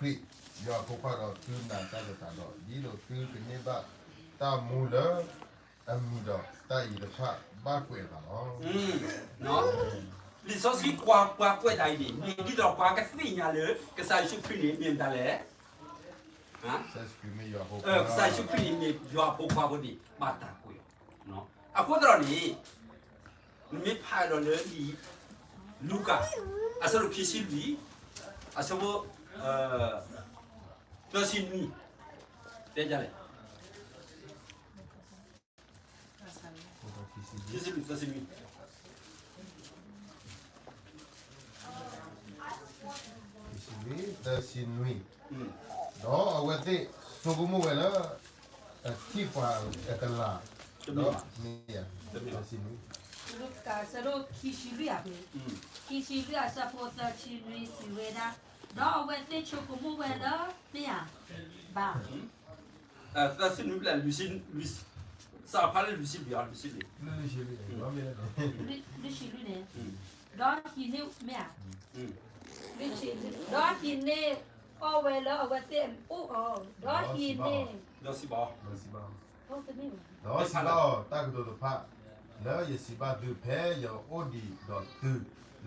ယ့ၣ်ၡူးခရံာ် ယွၤအဖိခွါဒီးသုနာ်တၢ်သတးဒီး ဒ်သိးသုကန့ၢ်ဘၣ်တၢ်မူလၢအမံၤဒီး တၢ်အံၤတဖၣ်ဘၣ်ကွဲးအသးလီၤ. လံာ်စီဆှံကွၢ်ပှၤကွဲးတၢ်အံၤန့ၣ် မ့ၢ်ဒ်သိးပှၤကသ့ၣ်ညါလၢ ကစၢ်ယ့ၣ်ၡူးခရံာ်န့ၣ်မ့ၢ်မတၤလဲၣ်. ကစၢ်ယ့ၣ်ၡူးခရံာ်န့ၣ်မ့ၢ်ယွၤအဖိခွါအဃိန့ၣ် ဘၣ်တၢ်ကွဲးအီၤ. အဃိသတးဒီးန့ၣ် နမ့ၢ်ဖးဒီးလၢလံာ်လူၤကၣ် အဆၢဒိၣ်ခံဆံလွံၢ် အဆၢဖိ သၢဆံနွံ တဲဒ်လဲၣ်. ခံဆံလွံၢ် သၢဆံနွံ သၢဆံနွံ ဒီးအဝဲသ့ၣ်ဆိကမိၣ်ဝဲလၢ အထံၣ်ပှၤအကလၤ ဒီးမ့ၢ် သၢဆံနွံ လူၤကၣ်အဆၢဒိၣ်ခံဆံလွံၢ်အပူၤ, ခံဆံလွံၢ်အဆၢဖိသၢဆံနွံစံးဝဲဒၣ်, ဒီးအဝဲသ့ၣ်ဆိကမိၣ်ဝဲလၢ မ့ၢ်ဧါ, ဘၣ် သၢဆံနွံဖျဲၣ် လွံၢ်ဆံ, စးဖးလၢလွံၢ်ဆံဘျဲၣ် လွံၢ်ဆံဘျဲၣ်, လွံၢ်ဆံလွံၢ်န့ၣ်, ဒီးဟံးန့ၢ် မ့ၢ်ဧါ, ဒီးဟံးန့ၢ်အီၣ်ဝဲလၢအဝဲသ့ၣ်အအိၣ်အီၤ, ဒီးဟံးန့ၢ် ဒီးစံးဘၣ်အီၤ, ဒီးစံးဘၣ်အီၤ တၢ်ကတိၤတဖၣ် လၢယစံးဘၣ်သုဖဲယအိၣ်ဒံးဒီးသု,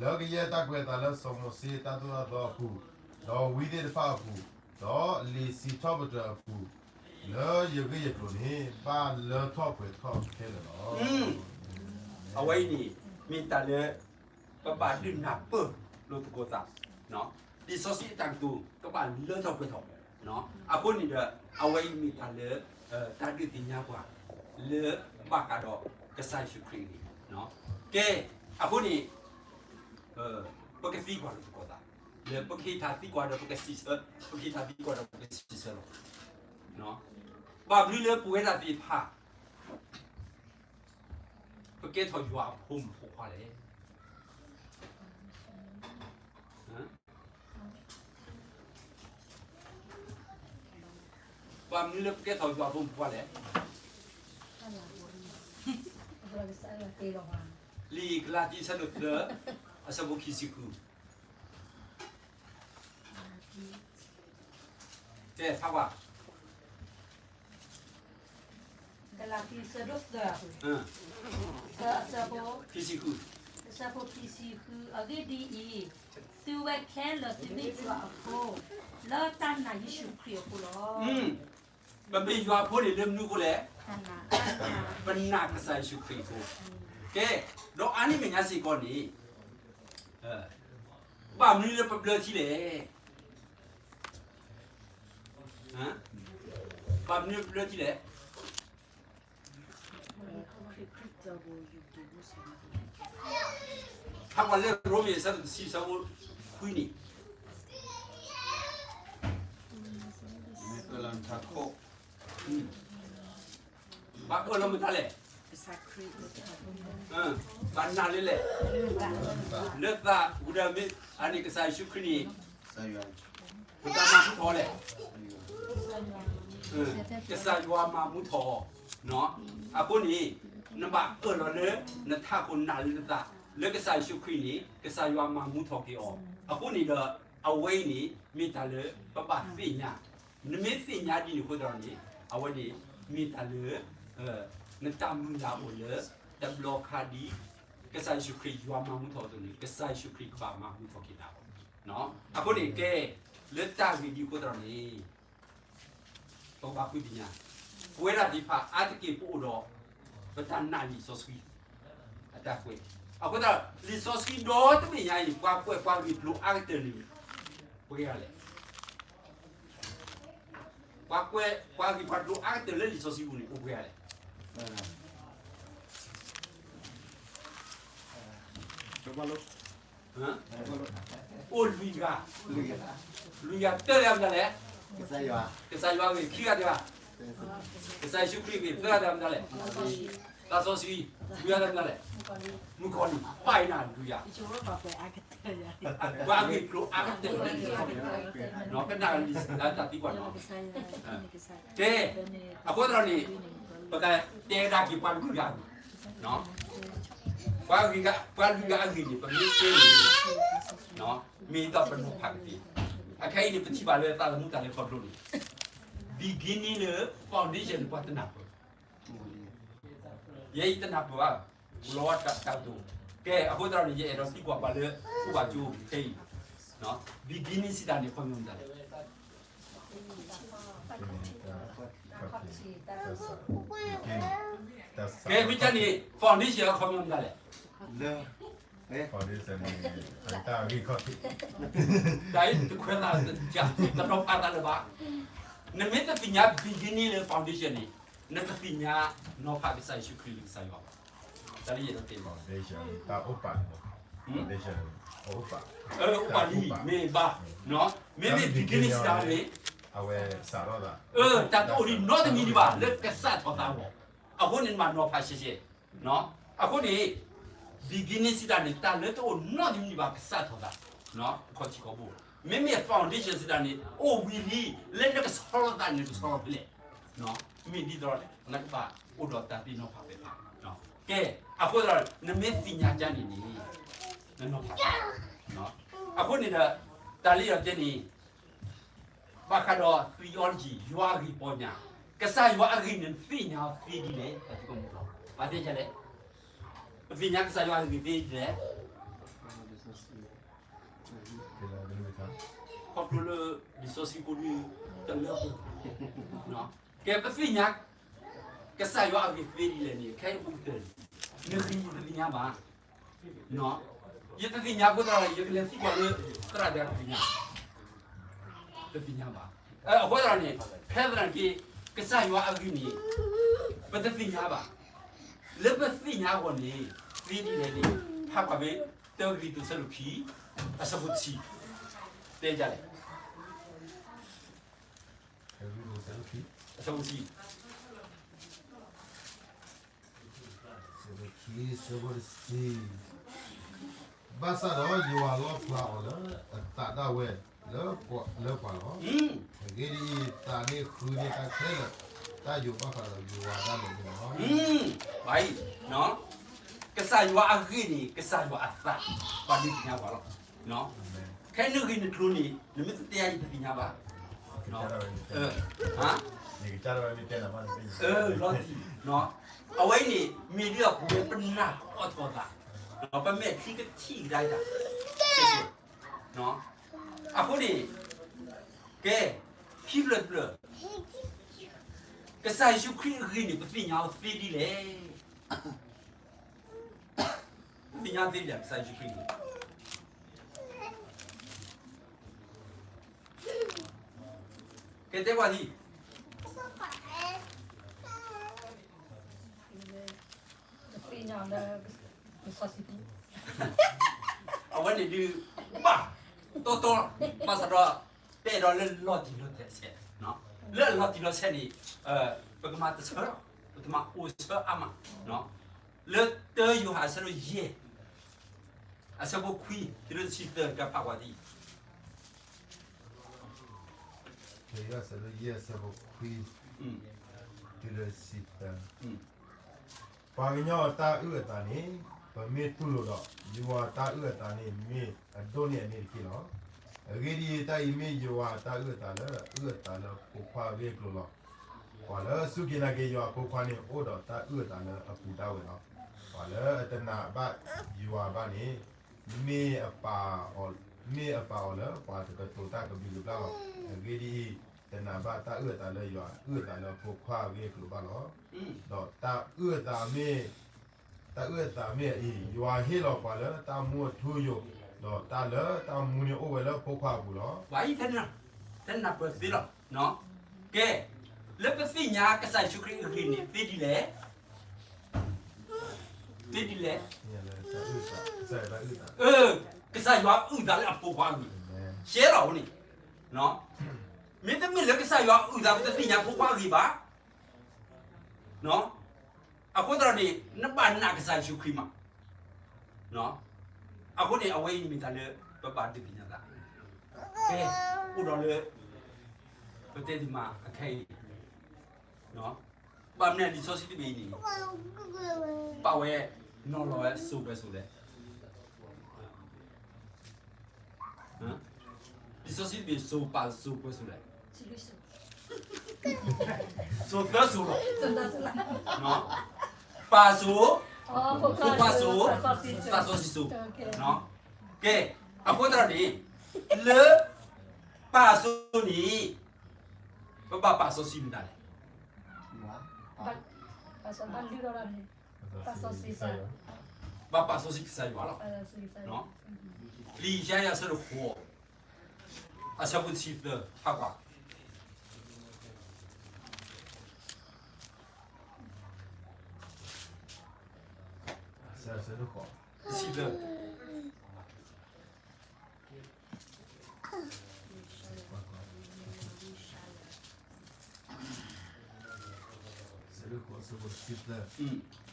လၢကယဲၢ်တၢ်ကွဲးအသးလၢစီၤမိၤၡ့တၢ်သိၣ်တၢ်သီအပူၤ, ဒီးဝံသ့ၣ်တဖၣ်အပူၤ, ဒီးလံာ်စံးထီၣ်ပတြၢၤအပူၤ, လၢယဂ့ၢ်ယကျိၤန့ၣ် ဘၣ်လၢထီၣ်ပှဲၤထီၣ်ခဲလၢာ်လီၤ. အဝဲအံၤန့ၣ် မ့ၢ်တၢ်လၢ ပဘၣ်ဒုးနၢ်ပၢၢ်လိာ်သကိးသး, လံာ်စီဆှံအတၢ်ကတိၤ ကဘၣ်လၢထီၣ်ပှဲၤထီၣ်, အဃိန့ၣ်ဒီး အဝဲအံၤမ့ၢ်တၢ်လၢ တၢ်ဒုးသ့ၣ်ညါပှၤ လၢဘၣ်ဃးဒီးကစၢ်ယ့ၣ်ၡူးခရံာ်န့ၣ်, ကဲ, အဃိန့ၣ် ပကသံကွၢ်လိာ်သကိးသး, လၢပကဟ့ၣ်ထီၣ်သံကွၢ်ဒီးပကစံးဆၢ, ပကဟ့ၣ်ထီၣ်သံကွၢ်ဒီးပကစံးဆၢလီၤ. ဘၣ်မနုၤလၢပဝဲဒၣ်သ့ၣ်တဖၣ် ပကဲထီၣ်ယွၤအဖိမုၣ်ဖိခွါလဲၣ်. ဘၣ်မနုၤလၢပကဲထီၣ်ယွၤအဖိမုၣ်ဖိခွါလဲၣ်. လံာ်ကလၤတံ အဆၢဒိၣ်သၢ အဆၢဖိခံဆံဃု တဲဖးကွၢ်, ကလၤတံ အဆၢဒိၣ်သၢ သၢ အဆၢဖိ ခံဆံဃု, အဆၢဖိခံဆံဃု, အဂ့ၢ်ဒ်အံၤ, သုဝဲခဲလၢာ်သုမ့ၢ်ယွၤအဖိ, လၢတၢ်နာ်ယ့ၣ်ၡူးခရံာ်အဃိလီၤ. ပမ့ၢ်ယွၤအဖိန့ၣ်လၢမနုၤအဃိလဲၣ်. ပနာ်ကစၢ်ယ့ၣ်ၡူးခရံာ်အဃိ, ကဲ, ဒီးအါန့ၢ်မဲာ်ညါစ့ၢ်ကီးန့ၣ် ဘၣ်မနုၤလၢပဘျၢထံလဲၣ်. ဘၣ်မနုၤလၢပဘျၢထံလဲၣ်. ဖးကွၢ်လၢရိမ့ၤအဆၢဒိၣ်တဆံ အဆၢဖိခွံန့ၣ်, ဘၣ်အၢၣ်လီၤမတၤလဲၣ်. ဘၣ်နာ်လၢလဲၣ်. လၢသးဝံၤဒီးမ့ၢ်အန့ၣ် ကစၢ်ယ့ၣ်ၡူးခရံာ်န့ၣ် ပတၢ်မၤမူထီၣ်လဲၣ်. ကစၢ်ယွၤမၤမူထီၣ်အီၤ, အဃိန့ၣ် နဘၣ်အၢၣ်လီၤလၢ နထးခိၣ်နာ်လၢနသး လၢကစၢ်ယ့ၣ်ၡူးခရံာ်န့ၣ် ကစၢ်ယွၤမၤမူထီၣ်က့ၤအီၤ, အဃိန့ၣ်ဒီး အဝဲအံၤန့ၣ် မ့ၢ်တၢ်လၢပဘၣ်သ့ၣ်ညါ, နမ့ၢ်သ့ၣ်ညါဒ်န့ၣ်အဃိသတးန့ၣ် အဝဲန့ၣ် မ့ၢ်တၢ်လၢ နတၢ်မုၢ်လၢ်အိၣ်လၢ တဘျီခါဒ် ကစၢ်ယ့ၣ်ၡူးခရံာ်ယွၤမၤမူထီၣ်အသိးန့ၣ် ကစၢ်ယ့ၣ်ၡူးခရံာ်ကဘၣ်မၤမူထီၣ်က့ၤနၤလီၤ. အဃိန့ၣ်ကဲ လၢတၢ်ဂ့ၢ်ဒ်အဃိသတးန့ၣ် ပကဘၣ်ဃုသ့ၣ်ညါ, ပဝဲဒၣ်သ့ၣ်တဖၣ်အါတက့ၢ်ပအိၣ်ဒီး ပတၢ်နာ်လံာ်စီဆှံ အတၢ်ကွဲး, အဃိသတး လံာ်စီဆှံဒီတဘ့ၣ်ညါအံၤန့ၣ် ပှၤကွဲးပှၤဂ့ၢ်ကျိၤအါကတၢၢ်န့ၣ် ပှဲၤဂၤလဲၣ်. ပှၤကွဲးပှၤဂ့ၢ်ပှၤကျိၤအါကတၢၢ်လၢလံာ်စီဆှံပူၤန့ၣ် အိၣ်ပှဲၤဂၤလဲၣ်. အိၣ်လွံၢ်ဂၤ, လွံၢ်ဂၤတဂၤမတၤလဲၣ်, ကစၢ်ယွၤဂ့ၢ်, ခံဂၤတဂၤ, ကစၢ်ယ့ၣ်ၡူးခရံာ်ဂ့ၢ်, သၢဂၤတဂၤမတၤလဲၣ်, သးစီဆှံ, လွံၢ်ဂၤတဂၤမတၤလဲၣ်, မုၣ်ကီၤလံၢ်, ပၢ်အံၤနၤလွံၢ်ဂၤ ပှၤဂ့ၢ်ကျိၤအါကတၢၢ်, ကနၣ်လံာ်တၢ်သံကွၢ်နီၤ, ကဲ, အဃိသတးန့ၣ် ပကတဲဒၣ်က့ၤပှၤလွံၢ်ဂၤအဂ့ၢ်, ပှၤလွံၢ်ဂၤ, ပှၤလွံၢ်ဂၤအဂ့ၢ်န့ၣ် ပမ့ၢ်တဲန့ၣ် မ့ၢ်ဒၣ်ပနီၤဖးကသ့, အခဲအံၤန့ၣ် ပထံၣ်ဘၣ်လၢသးသမူတၢ်လဲၤခီဖျိန့ၣ် beginning လၢ foundation န့ၣ် ပှၤတနၢ်ပၢၢ်, ယဲအံၤတနၢ်ပၢၢ်ဘၣ်, လီၤဝဲတၢ်ကတိၤ, ကဲ အဃိသတးန့ၣ် ယအဲၣ်ဒိးသံကွၢ်ပှၤလၢ အိၣ်ဘၣ်ကၠိခဲအံၤ, beginning စံးတၢ်န့ၣ် ခီပညီမတၤလဲၣ်. ကဲ မ့ၢ်ကန့ၣ် foundation အခီပညီမတၤလဲၣ်. တၢ်အံၤတခွဲးသး, တနီၤဖးသးလၢၤဘၣ်. နမ့ၢ်တသ့ၣ်ညါ beginning လၢ foundation န့ၣ် နတသ့ၣ်ညါနီၤဖးကစၢ်ယ့ၣ်ၡူးခရံာ်လၢကစၢ်ယွၤဘၣ်. တၢ်လၢယအဲၣ်ဒိးတဲန့ၣ် တၢ်အိၣ်ပာ်လံ, အိၣ်ပာ်လံ မ့ၢ်ဘၣ်, မ့မ့ၢ် beginning စံးတၢ်န့ၣ် တၢ်တအိၣ်ဒံးနီတမံၤဒံးဘၣ် လၢကစၢ်ထီၣ်သးအဂီၢ်, အဃိန့ၣ် နဘၣ်နီၤဖးရှဲရှဲ. အဃိန့ၣ် beginning စံးတၢ်န့ၣ် တၢ်လၢတအိၣ်နီတမံၤဒံးဘၣ် ကစၢ်ထီၣ်သး ခီၣ်ထံးခီၣ်ဘိ, မ့မ့ၢ် foundation စံးတၢ်န့ၣ် အိၣ်ဝံၤလံ လၢနကဆီလီၤသးန့ၣ် နကဆီလီၤဖဲလဲၣ်. မ့ၢ်ဒ်သိး နကဘၣ်အိၣ်ဒီးတၢ်သ့ၣ်နီၣ်ဖးပဲဖး. ကဲ အဃိသတး နမ့ၢ်သ့ၣ်ညါကါန့ၣ်န့ၣ် နနီၣ်ဖး, အဃိန့ၣ်ဒီး တၢ်လၢယတဲန့ၣ် ဘၣ်ဃးဒီး theology ယွၤအဂ့ၢ်ပီညါ, ကစၢ်ယွၤအဂ့ၢ်န့ၣ် နသ့ၣ်ညါအီၤသ့ဒ်လဲၣ်. ပသ့ၣ်ညါကစၢ်ယွၤအဂ့ၢ်သ့ဒ်လဲၣ်. ခီဖျိလၢ လံာ်စီဆှံဖိဒု တလၢပှဲၤ, ကဲ ပသ့ၣ်ညါ ကစၢ်ယွၤအဂ့ၢ်သ့ဒ်လဲၣ်န့ၣ် ခဲအံၤအိၣ်ကတၢၢ်န့ၣ် နဂ့ၢ်ယတသ့ၣ်ညါဘၣ်. ယတသ့ၣ်ညါအဃိသတးဒီး ယကလဲၤသံကွၢ်လၢ သရၣ်တဂၤတသ့ၣ်ညါ, တသ့ၣ်ညါဘၣ်. အဃိသတးန့ၣ် ဖဲသနာ်က့ ကစၢ်ယွၤအဂ့ၢ်န့ၣ် ပတသ့ၣ်ညါဘၣ်. လၢပသ့ၣ်ညါအဂီၢ်န့ၣ် သ့ဒ်လဲၣ်န့ၣ် ဖးကွၢ်ဖဲ တၢကရံၣ်သူး အဆၢဒိၣ်ခံ အဆၢဖိတဆံ တဲဒ်လဲၣ်. အဆၢဖိတဆံ ဘၣ်ဆၣ်ဒီးယွၤလီၣ်ဖျါအီၤလၢအသးဒၣ်ဝဲလၢပှၤလီၤ. အဂ့ၢ်ဒ်အံၤ, သးန့ၣ်ဃုန့ၢ်တၢ်ခဲလၢာ်, တၢ်ယိးဘၣ်ဃးဒီးယွၤဒၣ်လဲာ်န့ၣ်လီၤ. ဘၣ်အံၤ, ကစၢ်ယွၤအဂ့ၢ်န့ၣ် ကစၢ်ယွၤအသး ပှၤဒုးသ့ၣ်ညါပှၤလီၤ. ခဲနဂ့ၢ်နကျိၤန့ၣ် နမ့ၢ်တတဲယတသ့ၣ်ညါဘၣ်. လီၤတံၢ်, အဝဲအံၤန့ၣ် မ့ၢ်ဒ်အပူၤဝဲပနၢ်အီၣ်ထီၣ်သး, ပမဲာ်ချံကထံၣ်ကဒါတၢ်, အဃိန့ၣ် ကဲ ခံဖျၢၣ်တဖျၢၣ်, ကစၢ်ယ့ၣ်ၡူးခရံာ်အဂ့ၢ်န့ၣ် ပသ့ၣ်ညါအီၤသ့ဒ်လဲၣ်. ပသ့ၣ်ညါသ့ဒ်လဲၣ် ကစၢ်ယ့ၣ်ၡူးခရံာ်န့ၣ် ကဲတဲကွၢ်သံ, အဝဲန့ၣ်ဒုး ဘၣ် တီတီ ဘၣ်ဆၣ်ဒီး တဲဒီးလၢလီၤတံၢ်လီၤဆဲး, လၢအလီၤတံၢ်လီၤဆဲးန့ၣ် ပကမၤတဆၢလီၤ, ပတမၤအိၣ်ဆၢအါမး, လၢတၢယိၤဟၣ်အဆၢဒိၣ်ယဲၢ် အဆၢဖိခွံ တုၤလၢတဆံသၢ တၢ်ဖးကွၢ်သံ, တၢယိၤဟၣ်အဆၢဒိၣ်ယဲၢ်အဆၢဖိခွံ တုၤလၢတဆံသၢ ပှၤကညီအတၢ်အုၣ်အသးန့ၣ် ပမ့ၢ်တူၢ်လိာ်ဒီး ယွၤအတၢ်အုၣ်အသးန့ၣ်မ့ၢ်အဒိၣ်န့ၢ်အန့ၣ်တက့ၢ်လီၤ. အဂ့ၢ်ဒ်အံၤ, တၢ်အံၤမ့ၢ်ယွၤအတၢ်အုၣ်အသးလၢအအုၣ်အသးလၢအဖိခွါအဂ့ၢ်အကျိၤလီၤ. ပှၤလၢအစူၢ်က့ၤနာ်က့ၤယွၤအဖိခွါန့ၣ် အိၣ်ဒီးတၢ်အုၣ်အသးလၢအပူၤဒၣ်ဝဲလီၤ. ပှၤလၢအတနာ်ဘၣ်ယွၤဘၣ်န့ၣ် မ့ၢ်အပာ်အီၤ, မ့ၢ်အပာ်အီၤလၢပှၤတကတိၤတၢ်ကဘျံးကဘျၣ်လီၤ. အဂ့ၢ်ဒ်အံၤ, တနာ်ဘၣ်တၢ်အုၣ်အသးလၢယွၤအုၣ်အသးလၢအဖိခွါအဂ့ၢ်အကျိၤဘၣ်လီၤ. ဒီးတၢ်အုၣ်အသးမ့ၢ်, တၢ်အုၣ်အသးမ့ၢ်အအံၤ, ယွၤဟ့ၣ်လီၤပှၤလၢတၢ်မူအထူအယိာ်, ဒီးတၢ်လၢတၢ်မူန့ၣ်အိၣ်ဝဲလၢအဖိခွါအပူၤလီၤ. ဘၣ်အံၤ ဖဲနၢ်ပၢၢ်သ့လီၤ. ကဲ, လၢပသ့ၣ်ညါကစၢ်ယ့ၣ်ၡူးခရံာ်အဂ့ၢ်န့ၣ် သ့ဒ်လဲၣ်, သ့ဒ်လဲၣ်. ကစၢ်ယွၤအုၣ်သးလၢအဖိခွါအဂ့ၢ်, ရှဲလီၤအဃိန့ၣ်, မ့တမ့ၢ်လၢကစၢ်ယွၤအုၣ်သး ပတသ့ၣ်ညါဖိခွါအဂ့ၢ်ဘၣ်. အဃိသတးန့ၣ် နဘၣ်နာ်ကစၢ်ယ့ၣ်ၡူးခရံာ်မး. အဃိန့ၣ် အဝဲအံၤမ့ၢ်တၢ်လၢ ပဘၣ်ဒုးသ့ၣ်ညါသး, ကဲ, အိၣ်ဒီးလၢ ပတဲသ့မးအခဲအံၤ, ဘၣ်မနုၤလံာ်စီဆှံတဘ့ၣ်အံၤန့ၣ် ပာ်ဝဲ နီၤလီၤဝဲစိၤဘၢၣ်စိၤလဲၣ်. လံာ် စီဆှံတမ့ၢ်စိၤပၢ်စိၤပှဲၤစိၤလဲၣ်. စိၤသၢစိၤလီၤ. ပၢ်စိၤ, ဖိခွါစိၤ, သးစီဆှံစိၤ. ကဲ, အဃိသတးန့ၣ်, လၢပၢ်စိၤန့ၣ်, ပဘၣ်ပာ်စီဆှံမတၤလဲၣ်. ဘၣ်ပာ်စီဆှံကစၢ်ယွၤလီၤ. လံာ်ယၡါယၤအဆၢဒိၣ်ဃိး, အဆၢဖိတဆံသၢ, ဖးကွၢ်. တဆံသၢ.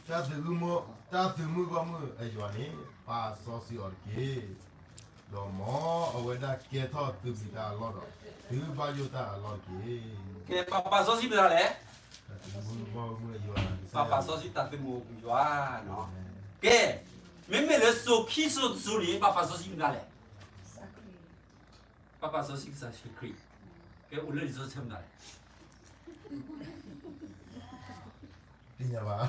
တၢ်သုးမုၢ်, တၢ်သုးမုၢ်ဂီၢ်မုၢ်အယွၤန့ၣ် ပာ်စီဆှံအီၤတက့ၢ်. ဒီးမ်အဝဲဒၣ်ကဲထီၣ်သုးမုၢ်တၢ်အလီၢ်ဒီး သုဘၣ်ယိၣ်တၢ်အလီၢ်တက့ၢ်. ကဲ, ပာ်စီဆှံမတၤလဲၣ်. ပာ်စီဆှံတၢ်သုးမုၢ်ဂီၢ်မုၢ်ယွၤ. ကဲ, မ့မ့ၢ်လၢစိၤခံစိၤတစိၤန့ၣ် ပာ်စီဆှံမတၤလဲၣ်. ပာ်စီဆှံကစၢ်ယ့ၣ်ၡူးခရံာ်. ကဲ, အိၣ်လၢလံာ်စီဆှံမတၤလဲၣ်. တသ့ၣ်ညါဘၣ်.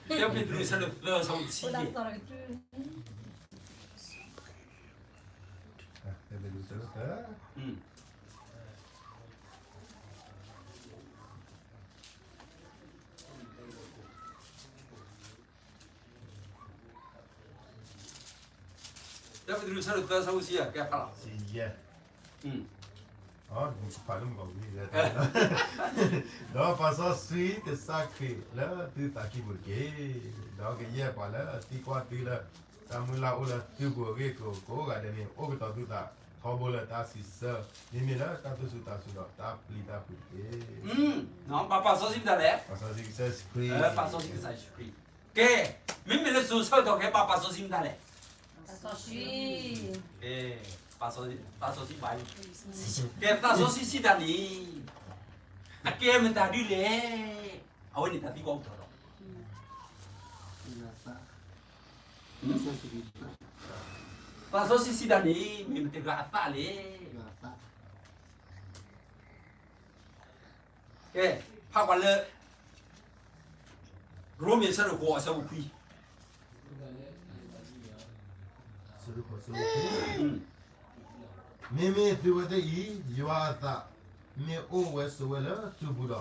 တၢ်ပ့းတရူး အဆၢဒိၣ်သၢ, အဆၢဖိတဆံယဲၢ်. တၢ်ပ့းတရူး အဆၢဒိၣ်သၢ. တၢ်ပ့းတရူး အဆၢဒိၣ်သၢ, အဆၢဖိတဆံယဲၢ်, ကဲဖးလီၤ. ယဲၢ်. ဖးလၢမုၢ်ကီၤဝံၤ, ဒီးပာ်စီဆှံကစၢ်ခရံာ်လၢသုသးကံၢ်ပူၤတက့ၢ်. ဒီးကယဲၢ်ပှၤလၢအသံကွၢ်သုလၢ တၢ်မုၢ်လၢ်အိၣ်လၢသုပူၤအဂ့ၢ် ကိးဂၤဒဲးန့ၣ် အိၣ်ကတီၤသုသး ထီဘိလၢတၢ်စံးဆၢ, မ့မ့ၢ်လၢတၢ်သူၣ်စူၤသးစူၤဒီးတၢ်ပျံၤတၢ်ဖုးတက့ၢ်. ပာ်စီဆှံမတၤလဲၣ်. ပာ်စီဆှံကစၢ်ယ့ၣ်ၡူးခရံာ်. ပာ်စီဆှံကစၢ်ယ့ၣ်ၡူးခရံာ်. ကဲ, မ့မ့ၢ်လၢစိၤဆၢကတီၢ်ခဲအံၤ ပာ်စီဆှံမတၤလဲၣ်. သးစီဆှံ. ကဲ, ပာ်စီဆှံ, သးစီဆှံဘၣ်အံၤ. ကဲ, သးစီဆှံစံးတၢ်န့ၣ် အကဲမတၤဒ်လဲၣ်. အဝဲန့ၣ်တၢ်သံကွၢ်အိၣ်ထီၣ်ဒီး သးစီဆှံစံးတၢ်န့ၣ် မ့ၢ်မတၤတဂၤအသးလဲၣ်. ကဲ, ဖးကွၢ်လၢ ရိမ့ၤ အဆၢဒိၣ်ဃိး အဆၢဖိခွံ. မ့မ့ၢ်သုဝဲသ့ၣ်အံၤ ယွၤအသး မ့ၢ်အိၣ်ဝဲဆိးဝဲလၢသုပူၤ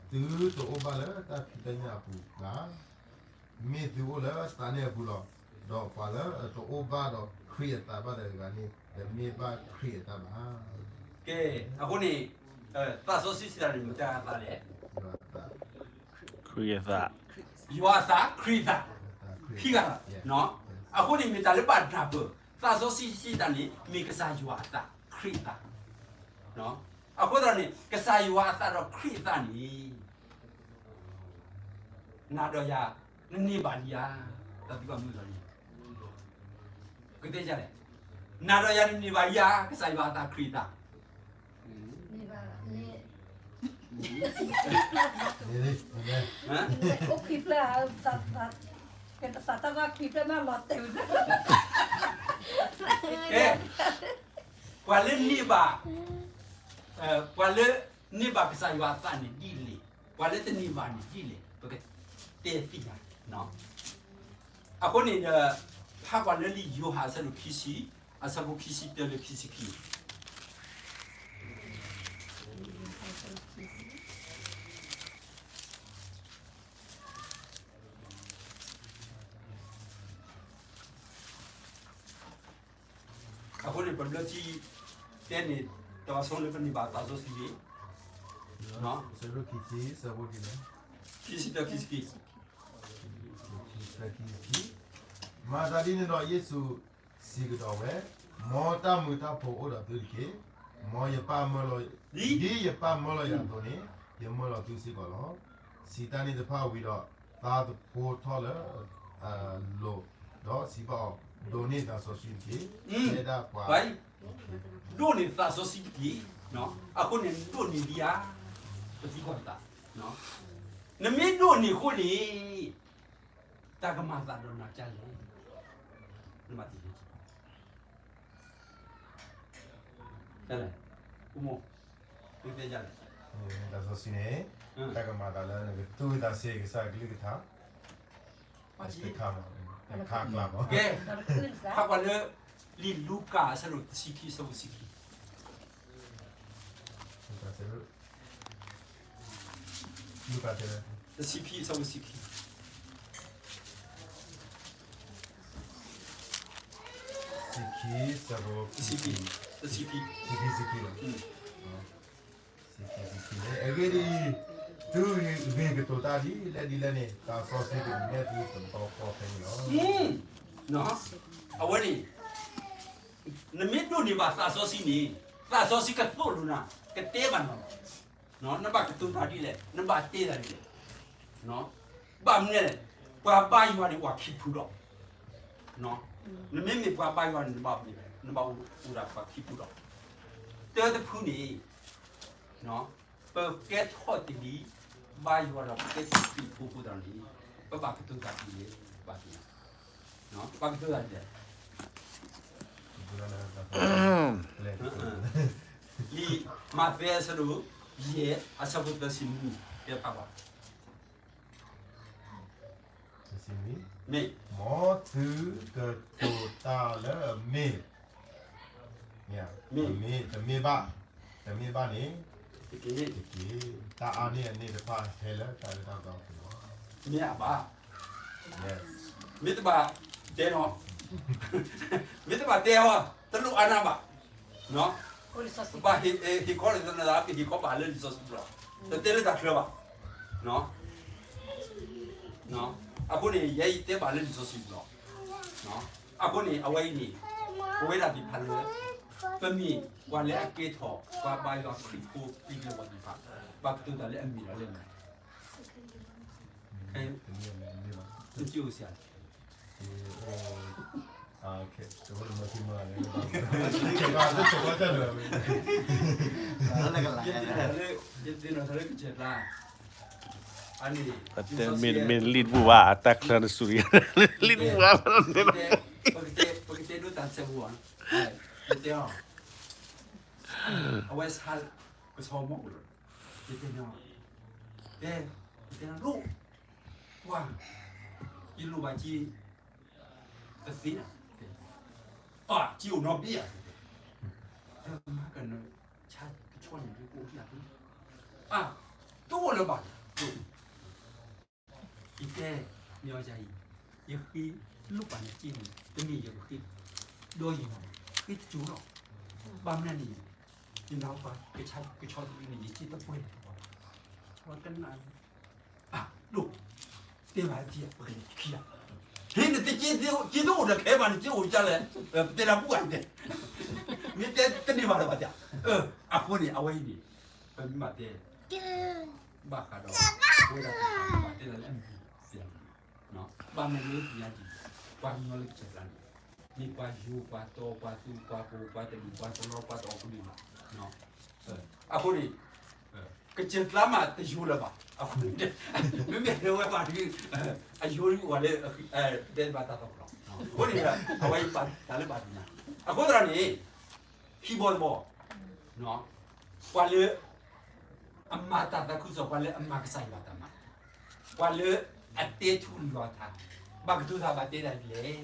ဒီး သုတအိၣ်ဘၣ်လၢတၢ်ဖံးတၢ်ညၣ်အပူၤဘၣ်. မ့ၢ်သုအိၣ်လၢသးန့ၣ်အပူၤလီၤ. ဒီးပှၤလၢအတအိၣ်ဘၣ်ဒီးခရံာ်အသးဘၣ်တဂၤန့ၣ် တမ့ၢ်ဘၣ်ခရံာ်အသးဘၣ်. ကဲ, အဃိန့ၣ် သးစီဆှံစံးတၢ်န့ၣ် မတၤအသးလဲၣ်. ခရံာ်အသး. ယွၤအသး, ခရံာ်အသး, ခံဂၤလီၤ. အဃိန့ၣ် မ့ၢ်တၢ်လၢဘၣ်ဒၣ်ပၢၢ်, သးစီဆှံစံးတၢ်န့ၣ် မ့ၢ်ကစၢ်ယွၤအသး, ခရံာ်အသး. အဃိသတးန့ၣ် ကစၢ်ယွၤအသးဒီးခရံာ်အသးန့ၣ် နၤဒီးယၤ နန့ၢ်ဘၣ်ဒံးဧါ. တၢ်သံကွၢ်မုၢ်လီၤန့ၣ် ကတဲဒ်လဲၣ်. နၤဒီးယၤ နန့ၢ်ဘၣ်ဒံးဧါ ကစၢ်ယွၤအသးခရံာ်အသး. န့ၣ်ဘၣ်, အိၣ်ခွံဖျၢၣ်, ကသးတၢ်ဘၣ်ခွံဖျၢၣ်မးလီၤတဲာ်ဝဲ. ကဲ, ပှၤလၢန့ၢ်ဘၣ်, ပှၤလၢန့ၢ်ဘၣ်ကစၢ်ယွၤအသးန့ၣ်ဒ်လဲၣ်, ပှၤလၢတန့ၢ်ဘၣ်န့ၣ်ဒ်လဲၣ် ပကတဲသ့ၣ်ညါ. အဃိန့ၣ်ဒီး ဖးကွၢ်လၢလံာ်ယိၤဟၣ်အဆၢဒိၣ်ခံဆံ, အဆၢဖိခံဆံတၢလၢခံဆံခံ. အဃိန့ၣ် ပဘျၢထံတဲန့ၣ် တၢ်ဆိလၢပန့ၢ်ဘၣ်သးစီဆှံန့ၣ်, ခံဆံတၢ ခံဆံခံ. မၤသးဒ်န့ၣ်ဒီး ယ့ၣ်ၡူးစံးကဒီးဝဲ, မ်တၢ်မုာ်တၢ်ဖိးအိၣ်ဒီးသုတက့ၢ်. မ်ယပၢ်မၢလီၤ, ဒ်ယပၢ်မၢလီၤယၤအသိးန့ၣ်, ယမၢလီၤသုစ့ၢ်ကီးလီၤ. စံးတၢ်န့ၣ်တဖၣ်ဝံၤဒီး သါသဖှိထီၣ်လၢအလိၤ, ဒီးစံးဘၣ်အီၤ, ဒိးန့ၢ်သးစီဆှံတက့ၢ်. တဲဒၣ်ပှၤ, ဒိးန့ၢ်သးစီဆှံတက့ၢ်. အဃိန့ၣ် နဒိးန့ၢ်ဒံးဧါ, ပသံကွၢ်ပသး. နမ့ၢ်ဒိးန့ၢ်အဃိန့ၣ် တၢ်ကမၤသးဒီးနၤဒ်လဲၣ်. နမၤသ့, ဒ်လဲၣ်. မိၢ်, မ့ၢ်တဲယၤလဲၣ်, တၢ်စီဆှံန့ၣ်, တၢ်ကမၤသးလၢနကတူၢ်ဝဲသးစ့ကစၢ်ကလုၢ်ကထါ, တခါမး, တခါကျါမး, ကဲ, ဖးကွၢ်လၢ လံာ်လူၤကၣ်အဆၢဒိၣ်တဆံခံ အဆၢဖိတဆံခံ လူၤကၣ်တဲဝဲ, တဆံခံ အဆၢဖိတဆံခံ, တဆံခံ အဆၢဖိတဆံခံ, တဆံခံ, တဆံခံ တဆံခံန့ၣ်, အဂ့ၢ်ဒ်အံၤ, သုဂ့ၤကတိၤတၢ်ဒ်လဲၣ်ဒ်လဲၣ်န့ၣ်, သးစီဆှံကဒုးနဲၣ်သုတဘျီဃီဖဲန့ၣ်လီၤ. အဝဲန့ၣ်, နမ့ၢ်ဒိးန့ၢ်ဘၣ်သးစီဆှံန့ၣ်, သးစီဆှံကသိၣ်လိနၤ, ကတဲဘၣ်နၤ, နဘၣ်ကတိၤတၢ်ဒ်လဲၣ်, နဘၣ်တဲတၢ်ဒ်လဲၣ်, ဘၣ်မနုၤလဲၣ်, ပှၤဘါယွၤန့ၣ်အိၣ်ခံဖုဒီး, နမ့မ့ၢ်ပှၤဘါယွၤန့ၣ် နဘၣ်အိၣ်ဒၣ်ပှၤခံဖုဒီး, တၢတဖုန့ၣ်, ပကဲထီၣ်တလံၤဘါယွၤဒီး ပကဲထီၣ်တလံၤဖိအဃိသတးန့ၣ်, ပဘၣ်ကတိၤတၢ်ဒ်လဲၣ်, ဘၣ်သ့ၣ်ညါ, ပဘၣ်ကတိၤတၢ်ဒ်လဲၣ်, လံာ်မးသဲအဆၢဒိၣ်ယဲၢ် အဆၢဖိသၢဆံနွံ, တဲဖးကွၢ် မ့ၢ်, မ်သုကတိၤတၢ်လၢအမ့ၢ်, မ့ၢ်, တမ့ၢ်ဘၣ်, တမ့ၢ်ဘၣ်န့ၣ်, တက့ၢ်, တၢ်အါန့ၢ်အန့ၣ်တဖၣ်ဟဲလၢတၢ်အၢတၢ်သီအပူၤလီၤ. မ့ၢ်အဘၣ်, မ့ၢ်တဘၣ်တဲနီၤ, မ့ၢ်တဘၣ်တဲအီၤ, တလိၣ်အါနၢ်ဘၣ်, ဘၣ်ဟ့ၣ်ခီလၢသနသး ကဟ့ၣ်ခီဘၣ်လၢလံာ်စီဆှံပူၤလီၤ. တတဲလၢတၢ်ချၢဘၣ်. အဃိန့ၣ် ယဲအံၤတဲဘၣ်လၢလံာ်စီဆှံပူၤလီၤ. အဃိန့ၣ် အဝဲအံၤန့ၣ် ပဝဲဒၣ်သ့ၣ်တဖၣ်လၢ ပမ့ၢ်ပှၤလၢအကဲထီၣ် ပှၤဘါယွၤခရံာ်ဖိသ့ၣ်တဖၣ် ဘၣ်ကတိၤတၢ်လၢအမ့ၢ်ဒီးလၢအမ့ၢ် တမ့ၢ်အိၣ်စ့ၢ် ယသ့ၣ်နီၣ်ထီၣ်လၢကစၢ်ကျါ, မ့ၢ်လံာ်တဘူၣ်ဘၣ် အတၢ်ချၢနစူၢ်တဂၤ, လံာ်တဘူၣ်ဘၣ်, ပကတဲဒိတၢ်ဆဲးပူၤဘၣ်, ယတဲအီၤ, အဝဲဆါကဆီမီၢ်ပူၤလီၤ, ယတဲန့ၣ်, တဲ, ယတဲန့ၣ်လိၣ်, ကွၢ်, ယလိၣ်ဘၣ်က့ တသ့ဒၣ်, အါ က့အိၣ်နီတဘ့ၣ်ဧါ, မၤကနၢ, ဆါကဆီန့ၣ် ကအိၣ်ဒၣ်, အါ, တအိၣ်လၢၤဘၣ်, ယတဲ, မ့ၢ်အီၤယၤအံၤ, ယဃ့လိၣ်ဘၣ်နက့န့ၣ် တမ့ၢ်ယကဃ့, ဒီးယမၤ, ဃ့တကၠိၤလီၤ, ဘၣ်မနုၤန့ၣ်, ယနၢ်ဟူပှၤကဆီတဘ့ၣ်န့ၣ် ယက့တပှဲၤလၢၤဘၣ်, ပှၤကနၣ် အဒိၣ်, တဲဘၣ်သ့ၣ် ပကလဲၤခံဂၤ, ဟ့ၣ်နတက့, က့တအိၣ်ဒီးခဲဘၣ်န့ၣ် က့အိၣ်ဒ်လဲၣ်, ပတဲလၢဘူၣ်ဂၤတဲ, မ့ၢ်တဲတန့ၢ်ဘၣ်လၢၤဘၣ်တၢ်, အဃိန့ၣ် အဝဲအံၤန့ၣ်, ပမ့ၢ်ဘၣ်တဲ, ဘၣ်ဃးဒီး, ပဝဲဒၣ်ပှၤတဲလၢအမ့ၢ်သ့ၣ်ညါ, ဘၣ်မနုၤလၢသ့ၣ်ညါဒ်လဲၣ်, ပှၤကညီလၢကစၢ်ကျါန့ၣ်, မ့ၢ်ပှၤယိၤ ပှၤတီ ပှၤသူ ပှၤပိၤ ပှၤတလံၤ ပှၤတလီ ပှၤတအီၣ်ကဒုၣ်လီၤ, အဃိန့ၣ်, ကစၢ်ကျါမးတယိၤလၢၤဘၣ်, အဃိန့ၣ်, မ့မ့ၢ်လၢဝဲပှၤဒုး, အယိၤဒုးအိၣ်လၢ, တဲဘၣ်တၢ်သီၣ်လီၤ, အဃိန့ၣ်, အဝဲအံၤတၢ်လၢဘၣ်သ့ၣ်ညါ, အဃိသတးန့ၣ်, ခံဘီတဘီ, ပှၤလၢ, အမၤတၢ်သးခုကစီၣ် ပှၤလၢအမၤကစၢ်ယွၤတၢ်မၤ, ပှၤလၢအတဲထူလီၤထါ, ဘၣ်ကတိၤတၢ်ဘၣ်တဲဒ်လဲၣ်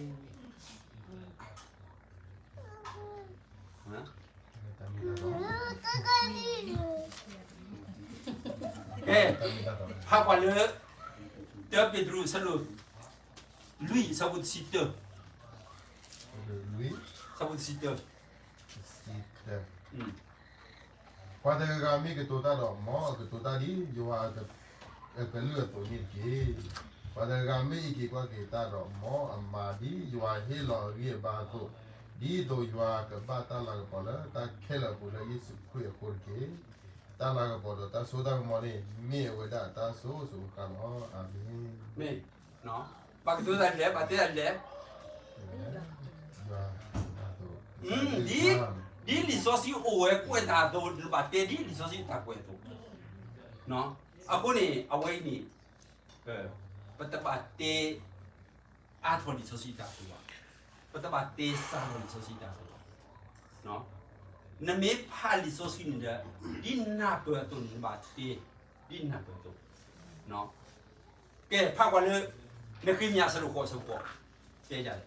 ကဲ, ဖးကွၢ်လၢ, တၢပ့းတရူး အဆၢဒိၣ်လွံၢ် အဆၢဖိတဆံတၢ, အဆၢဖိတဆံတၢ, ပှၤတဂၤဂၤမ့ၢ်ကတိၤတၢ်ဒီး မ်အကတိၤတၢ်ဒ်ယွၤအကလုၢ်အသိးန့ၣ်တက့ၢ်. ပှၤတဂၤဂၤမ့ၢ်အံးက့ၤကွၢ်က့ၤတၢ်ဒီး မ်အမၤဒ်ယွၤဟ့ၣ်လီၤအဂံၢ်အဘါအသိး, ဒ်သိးယွၤကဘၣ်တၢ်လၤကပီၤလၢတၢ်ခဲလၢာ်အပူၤလၢယ့ၣ်ၡူးခရံာ်အဃိတက့ၢ်. တၢ်လၤကပီၤဒီးတၢ်စိတၢ်ကမီၤန့ၣ် မ့ၢ်အဝဲဒၣ်အတၢ်စိၤစိၤဃၣ်ဃၣ်လီၤ. အၤမ့ၣ်. ဘၣ်ကတိၤတၢ်ဒ်လဲၣ်, ဘၣ်တဲတၢ်ဒ်လဲၣ်, ဒ်လံာ်စီဆှံအိၣ်ဝဲကွဲးတၢ်အသိး နဘၣ်တဲဒ်လံာ်စီဆှံတၢ်ကွဲးအသိး. အဃိန့ၣ် အဝဲအံၤန့ၣ် ပတဘၣ်တဲအါထီၣ်လံာ်စီဆှံတၢ်အသိးဘၣ်. ပတဘၣ်တဲစှၤထီၣ်လံာ်စီဆှံတၢ်အသိးဘၣ်. နမ့ၢ်ဖးလံာ်စီဆှံန့ၣ်ဒီး ဒ်နၢ်ပၢၢ်အသိးန့ၣ် နဘၣ်တ့ ဒ်နၢ်ပၢၢ်အသိး. ကဲ ဖးကွၢ်လၢ နဃ့မယၤ အဆၢဒိၣ်ဃိး အဆၢဖိဃိး, တဲယၤလဲၣ်,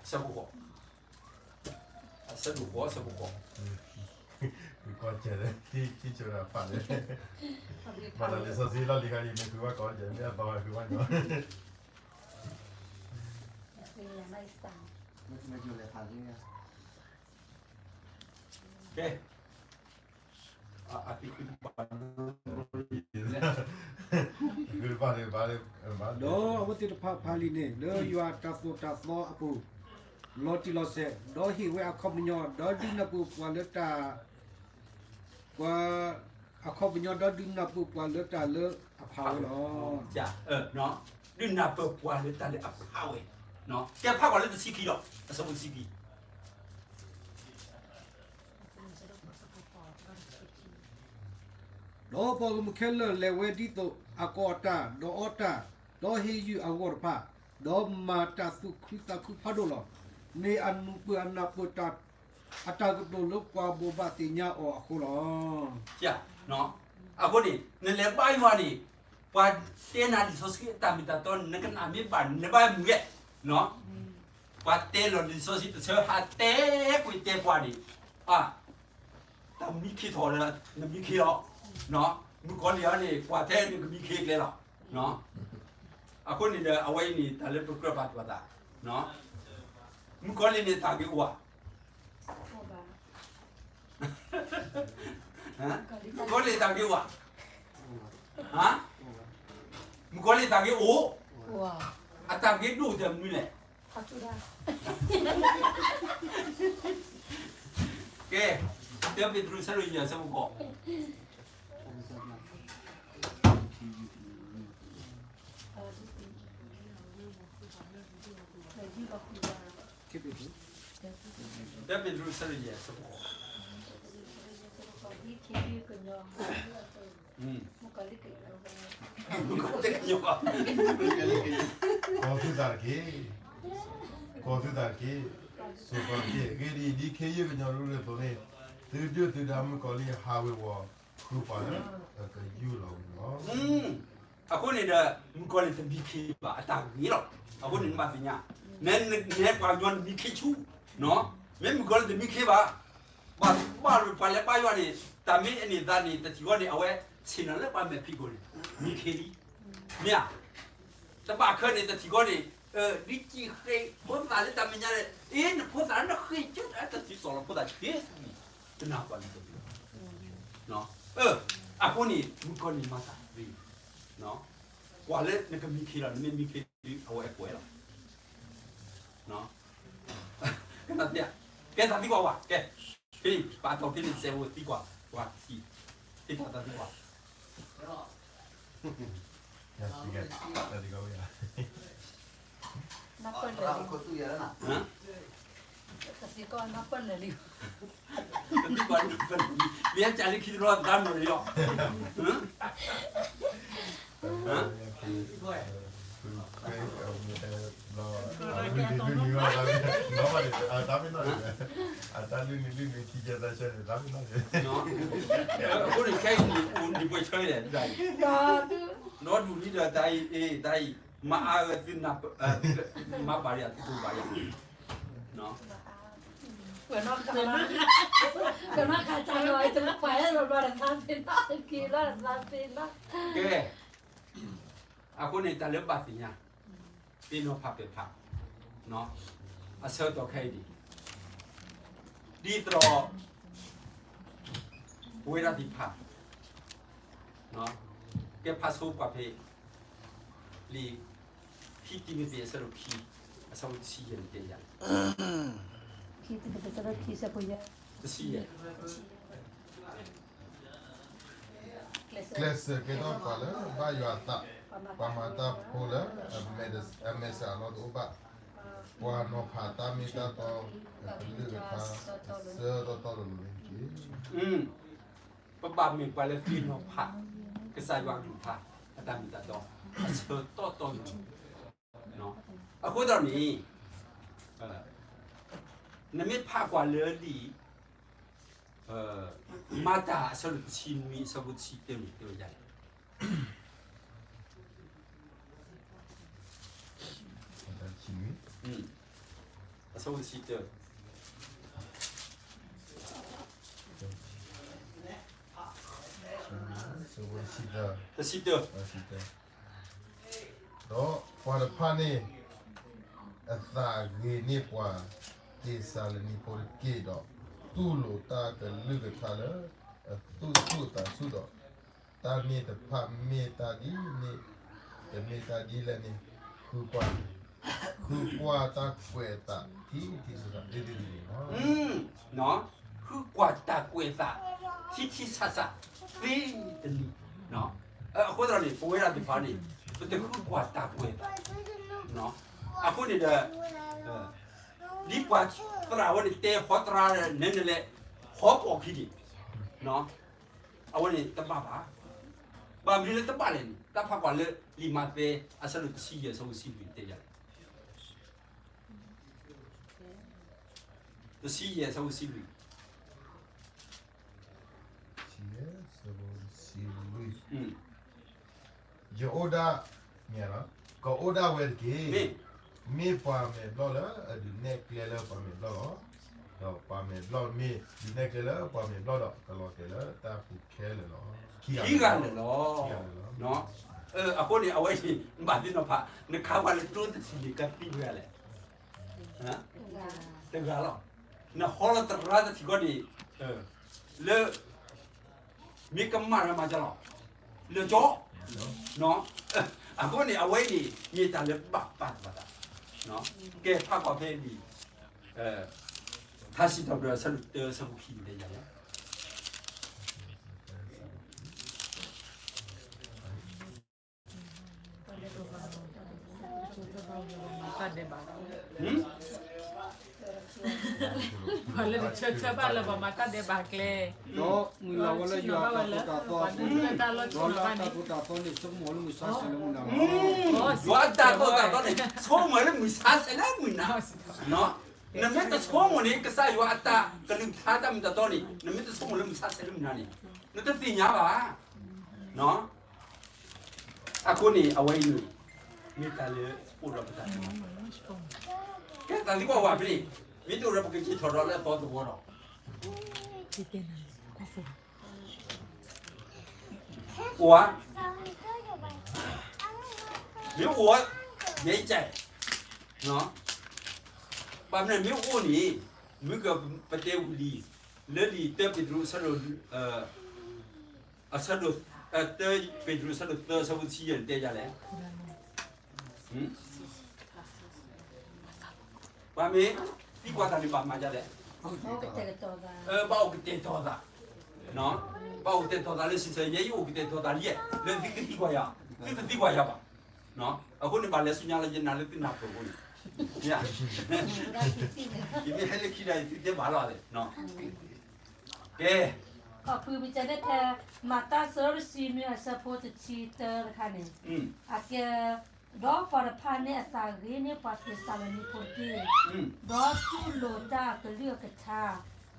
အဆၢဖိဃိး, အဆၢဒိၣ်ဃိး အဆၢဖိဃိး. ဃုကွၢ်စဲးလၢ ထံၣ်ဆိတၢ်ဖးလဲၣ်, ဘၣ်လၢလံာ်စီဆှံလီၢ်လံၤခါအံၤ မ့ၢ်ဃုကွၢ်ကီး ယမ့ၢ်အသီဃုကွၢ်ညီ ကဲ, အ အ ဒီးအဝဲသ့ၣ်တဖၣ်ဖးလံာ်န့ၣ် လၢယွၤအတၢ်သိၣ်တၢ်သီအပူၤ လီၤတံၢ်လီၤဆဲး, ဒီးဟ့ၣ်ဝဲအခီပညီ, ဒီးဒုးနၢ်ပၢၢ်ပှၤလၢတၢ် ပှၤ အခီပညီ ဒီးဒုးနၢ်ပၢၢ်ပှၤလၢတၢ်လၢအဖးဝဲလီၤ. ဒုးနၢ်ပၢၢ်ပှၤလၢတၢ်လၢအဖးဝဲ, ကဲဖးကွၢ်လၢတဆံခံဒီး အဆၢဖိတဆံခံ ဒီးပှၤဂီၢ်မုၢ်ခဲလၢာ်လဲၤဝဲဒ်သိးအကိးအတၢ်, ဒီးအီတၢ်, ဒီးဟ့ၣ်ယုၢ်အဂီၢ်တဖၣ်, ဒီးမၤတၢ်သူၣ်ခုသးခုဖးဒိၣ်လီၤ. မ့ၢ်အနၢ်ပၢၢ်အနၢ်ပၢၢ်တၢ် အတၢ်ကတိၤလၢပှၤဘိးဘၣ်သ့ၣ်ညါအီၤအဃိလီၤ. အဃိန့ၣ် နလဲၤဘါယွၤန့ၣ် ပှၤတဲနၤလံာ်စီဆှံအတၢ်မ့ၢ်တၢ်တီ နကနၣ်မ့ၢ်ဘၣ် နဘၣ်မုာ်လဲၣ်. ပှၤတဲလီၤလံာ်စီဆှံတဆၢ ဟးတဲကွံာ်တဲပှၤန့ၣ် တၢ်မံခ့ထီၣ်ဒီး နမံခ့လီၤ. မုၣ်ကီၤလံၢ်အံၤန့ၣ် ပှၤတဲနကမံခ့ကျဲလီၤ. အဃိန့ၣ်ဒီး အဝဲအံၤန့ၣ် တၢ်လၢပကြၢးပာ်သူၣ်ပာ်သး, မုၣ်ကီၤလံၢ်န့ၣ် တၢ်ဂ့ၤအိၣ်ဧါ. မုၣ်ကီၤလံၢ်တၢ်ဂ့ၤအိၣ်ဧါ. မုၣ်ကီၤလံၢ်တၢ်ဂ့ၤအိၣ်, အတၢ်ဂ့ၤဒိၣ်တၢ်မနုၤလဲၣ်. ကဲ, တၢပ့းတရူး အဆၢဒိၣ်ယဲၢ် အဆၢဖိဃိး. တၢပ့းတရူး အဆၢဒိၣ်ယဲၢ် အဆၢဖိဃိး. ကီၤသုသးတက့ၢ်, ကီၤသုသးတက့ၢ်, စိကီၤတက့ၢ်. အဂ့ၢ်ဒ်အံၤ, ဒ်ခ့ယုၢ်ကညီတရူးအသိးန့ၣ်, သုဒုၣ်သုဒါမုၣ်ကီၤလံၢ်ဟးဝ့ၤဝီၤဃုာ်ပှၤလၢအကယူၢ်လီၤဝံၤလီၤ. အဃိန့ၣ်ဒီး မုၣ်ကီၤလံၢ်တမံခ့ဘၣ် အတၢ်ဂ့ၤလီၤ. အဃိန့ၣ်နဘၣ်သ့ၣ်ညါ, မ့ၢ်နပှၤကညီနမံခ့ဆူ, မ့ၢ်မုၣ်ကီၤလံၢ်တမံခ့ဘၣ်, ပှၤဘၣ်ပှၤလဲၤဘါယွၤန့ၣ် တၢ်မ့ၢ်အန့ၢ်သးန့ၣ် တထံၣ်ဃီန့ၣ် အဝဲဆ့ၣ်နီၤလၢပှၤမဲာ်ဖံးခိၣ်န့ၣ် မံခ့လံ, မ့ၢ်ဧါ. တဘၣ်ခဲန့ၣ် တထံၣ်ဃီန့ၣ် ဒ်စံးဃ့ဖိသၣ်လၢတၢ်မဲာ်ညါန့ၣ် အ့ နဖိသၣ်လၢနဃ့ကၢတၢ်တထံၣ်စီၣ်လီၤဖိသၣ်ဆ့ဆံ, တနၢ်ပှၤန့ၣ်တမံၤ, အဃိန့ၣ် မုၣ်ကီၤလံၢ်မၤသးဂ့ၤ, ကွၢ်လၢနကမံခ့လီၤ, နမ့ၢ်မံခ့ အဝဲကွဲးလီၤ. ကဲသးသံကွၢ်ဝဲ, ကဲ, ဖဲပာ်တီၢ်ဖဲန့ၣ် စဲးဖိသံကွၢ်, ပှၤထံၣ်, ဖဲပာ်တီၢ်သံကွၢ် နၢ်ပၢၢ်လၢာ်လံ, ပသံကွၢ်နၢ်ပၢၢ်လၢာ်လံ, ပသံကွၢ်နၢ်ပၢၢ်လၢာ်လံ, မ့ၢ်အကၢ်လၢခံတဘျီသးမုာ်လီၤ, အတၢ်လုၢ်နုာ်လုၢ်နုာ်ခံကဲသးဆၢန့ၣ် တၢ်မ့ၢ်နီၢ်, အတၢ်လုၢ်နုာ်လုၢ်နုာ်ခံကဲသးဆၢန့ၣ် တၢ်မ့ၢ်နီၢ်, အဃိန့ၣ်ခဲအံၤန့ၣ် အိၣ်ဒံးပှဲၤဆၢလဲၣ်, ဒီးဒူၣ်လံဒီးတၢ်အံၤ, တၢ်အံၤ, မၤအါဂၤသုနၢ်ပၢၢ်, မၤဘၣ်ယၤသုကဘၣ်ယၤ, ပနီၢ်ခါ, ပနီၢ်ခါတၢ်လီၤ, ပှၤအဲၣ်လိာ်ဘျီတသးသ့နီၢ်, က့ၤဘျီတသးသ့နီၢ်, ကဲ, အဃိန့ၣ် တၢ်လၢဘၣ်သ့ၣ်ညါ, သ့ၣ်နီၣ်ဖးပဲာ်ဖး, အဆၢကတီၢ်ခဲအံၤန့ၣ်, ဒ်သိး ပဝဲဒၣ်သ့ၣ်တဖၣ် ကဲဖးဆိပှၤဖဲ လံာ်ခံတံၤမသ့း အဆၢဒိၣ်ခံ, အဆၢဖိတဆံယဲၢ်န့ၣ်တဲယၤ, ခံတံၤမသ့း အဆၢဒိၣ်ခံ အဆၢဖိယဲၢ်, တဆံယဲၢ် ကျဲးစၢးကဲထီၣ်ပှၤလၢဘၣ်ယွၤအသး, ပှၤမၤတၢ်ဖိလၢအမဲာ်ဆှးအလီၢ်တအိၣ်ဘၣ်, ပှၤနီၤဖးတၢ်မ့ၢ်တၢ်တီအကလုၢ်အကထါ ဆၢတီတီလိၤလိၤန့ၣ်တက့ၢ်. ပဘၣ်မ့ၢ်ပှၤလၢသ့ၣ်နီၣ်ဖး ကစၢ်ယွၤအကလုၢ်ကထါ အတၢ်မ့ၢ်တၢ်တီ အဆၢတီတီလိၤလိၤ, အဃိသတးန့ၣ် နမ့ၢ်ဖးကွၢ်လၢလံာ် မၤတၢ်အဆၢဒိၣ်တဆံနွံအဆၢဖိတဆံတၢန့ၣ် တဲဝဲဒ်လဲၣ်. အဆၢဖိတဆံတၢ တဆံတၢ, ဒီးပှၤတဖၣ်န့ၣ် အသးဂ့ၤန့ၢ်ပှၤ သ့းစၤလနံဖိတက့ၢ်ဒီး တူၢ်လိာ်တၢ်ကလုၢ်ကထါလၢ အသူၣ်ဆူၣ်အသးဆူၣ်ဒီး တၢ်န့ၣ်တဖၣ်မ့ၢ်တၢ်ဒ်န့ၣ် တမ့ၢ်တၢ်ဒ်လဲၣ်န့ၣ် ဃုကွၢ် ဃုကွၢ်တၢ်ကွဲးအသး ထံထံဆးဆးသ့သ့တဂ့ၤလီၤ. ဃုကွၢ်တၢ်ကွဲးအသးထံထံဆးဆးသ့တဂ့ၤ. အဃိသတးန့ၣ် ပဝဲဒၣ်သ့ၣ်တဖၣ်န့ၣ် ပတဃုကွၢ်တၢ်ကွဲးအသး. အဃိန့ၣ်ဒီး ဒ်ပှၤသရၣ်ဝဲန့ၣ် တဲဟီသရၣ်နဲန့ၣ်လဲၣ် ဟီပိာ်ခံန့ၣ် အဝဲန့ၣ်တဘၣ်ဘၣ်. ဘၣ်မနုၤလၢတဘၣ်လဲၣ်န့ၣ် တၢ်ဖးကွၢ်လၢလံာ်မးသဲ အဆၢဒိၣ်တဆံယဲၢ် အဆၢဖိတဆံလွံၢ်တဲယၤလဲၣ်. တဆံယဲၢ် အဆၢဖိတဆံလွံၢ် ယအိၣ်ဒၣ် မ့ၢ် ကအိၣ်ဒၣ်ဝဲတက့ၢ်. မ့ၢ်ပှၤမဲာ်ဘျီၣ်လၢအဒုးနဲၣ်ကျဲလၢပှၤမဲာ်ဘျီၣ်လီၤ. ဒီးပှၤမဲာ်ဘျီၣ်မ့ၢ်ဒုးနဲၣ်ကျဲလၢပှၤမဲာ်ဘျီၣ်ဒီး ကလီၤတဲာ်လၢတၢ်ပူၤခဲလၢာ်လီၤ. ခံဂၤလၢာ်လီၤ. အဃိန့ၣ် အဝဲအံၤ ဘၣ်သ့ၣ်နီၣ်ဖး နခးပှၤလၢကျိတထံၣ်န့ၣ် ကသံဝဲဒ်လဲၣ်. တဂၤလီၤ. နဟီလီၤသရၣ်တထံၣ်ဃီန့ၣ် လၢ မ့ၢ်ကမၣ်ရၢမၤကလီၤ လၢကၠီ အဃိန့ၣ် အဝဲအံၤန့ၣ် မ့ၢ်တၢ်လၢဘၣ်ပာ်သဘၣ်သး ကဲဖးကွၢ်ဖဲလံာ် ထါစံးထီၣ်ပတြၢၤ အဆၢဒိၣ်တၢ အဆၢဖိခံန့ၣ် တဲယၤလီၤ. ပှၤလၢတဆၢထၢၣ်ဘၣ်လၢပှၤမၤတၢ်ဒဲးဘးကျဲ ဒီးမုၢ်လၢ်ဝဲလၢယွၤအတၢ်သိၣ်တၢ်သီန့ၣ် ယွၤအတၢ်သိၣ်တၢ်သီန့ၣ် ဆိကမိၣ်လၢမုၢ်ဆါဆဲးလၢမုၢ်နၤလီၤ. ယွၤအတၢ်သိၣ်တၢ်သီန့ၣ် ဆိကမိၣ်လၢမုၢ်ဆါဆဲးလၢမုၢ်နၤ. နမ့ၢ်တဆိကမိၣ်န့ၣ် ကစၢ်ယွၤအတၢ်ကလုၢ်ကထါတၢ်မ့ၢ်တၢ်တီန့ၣ် နမ့ၢ်တဆိကမိၣ်လၢမုၢ်ဆါဆဲးလၢမုၢ်နၤန့ၣ် နတသ့ၣ်ညါဘၣ်. အဃိန့ၣ် အဝဲအံၤန့ၣ် မ့ၢ်တၢ်လၢအိၣ်ဒီးပတၢ် ကဲတၢ်သံကွၢ်ဝဲဖဲန့ၣ် မ့ၢ်တအိၣ်ဒီးပကက့ၤထီၣ်ဒီးလၢအသီသဝီဒီး အိၣ်ဧါ, မ့ၢ်အိၣ်ဧါ, ယဲယကဲ, ဘၣ်မနုၤမ့ၢ်အိၣ်န့ၣ် မ့ၢ်ကပတဲဝံၤလံ, လၢလံာ်တၢပ့းတရူး အဆၢဒိၣ်, အဆၢဒိၣ်, တၢပ့းတရူး အဆၢဒိၣ်သၢ အဆၢဖိတဆံယဲၢ်န့ၣ် တဲဒ်လဲၣ်. ပှၤမ့ၢ်သံကွၢ်တၢ်န့ၣ် ဘၣ်မၤဒ်လဲၣ်, ဘၣ်အိၣ်ကတဲာ်ကတီၤသး, ဘၣ်အိၣ်ကတဲာ်ကတီၤသး, ဘၣ်အိၣ်ကတဲာ်ကတီၤသးလၢစံးဆၢ ယဲယအိၣ်ကတဲာ်ကတီၤသးလံ, လၢသုကသံကွၢ်ယၤ, သုတသံကွၢ်ယၤဘၣ်. အဃိန့ၣ် ဘၣ်လဲၤဆူညါလၢယနာ်လၢသုနၢ်ပၢၢ်အဃိန့ၣ်, ယမ့ၢ်ဟဲလၢခံဒီး ယသုတဲဘၣ်လီၤလဲၣ်. ကဲ, ခီဖျိပကတဲဖဲ မၤတၢ်ဆၢဒိၣ်တဆံနွံ အဆၢဖိတဆံတၢတခါန့ၣ်, အကဲ, ဒီးပှၤတဖၣ်န့ၣ်အသးဂ့ၤန့ၢ်ပှၤသ့းစၤလနံဖိတက့ၢ်, ဒီးတူၢ်လိာ်တၢ်အကလုၢ်အကထါ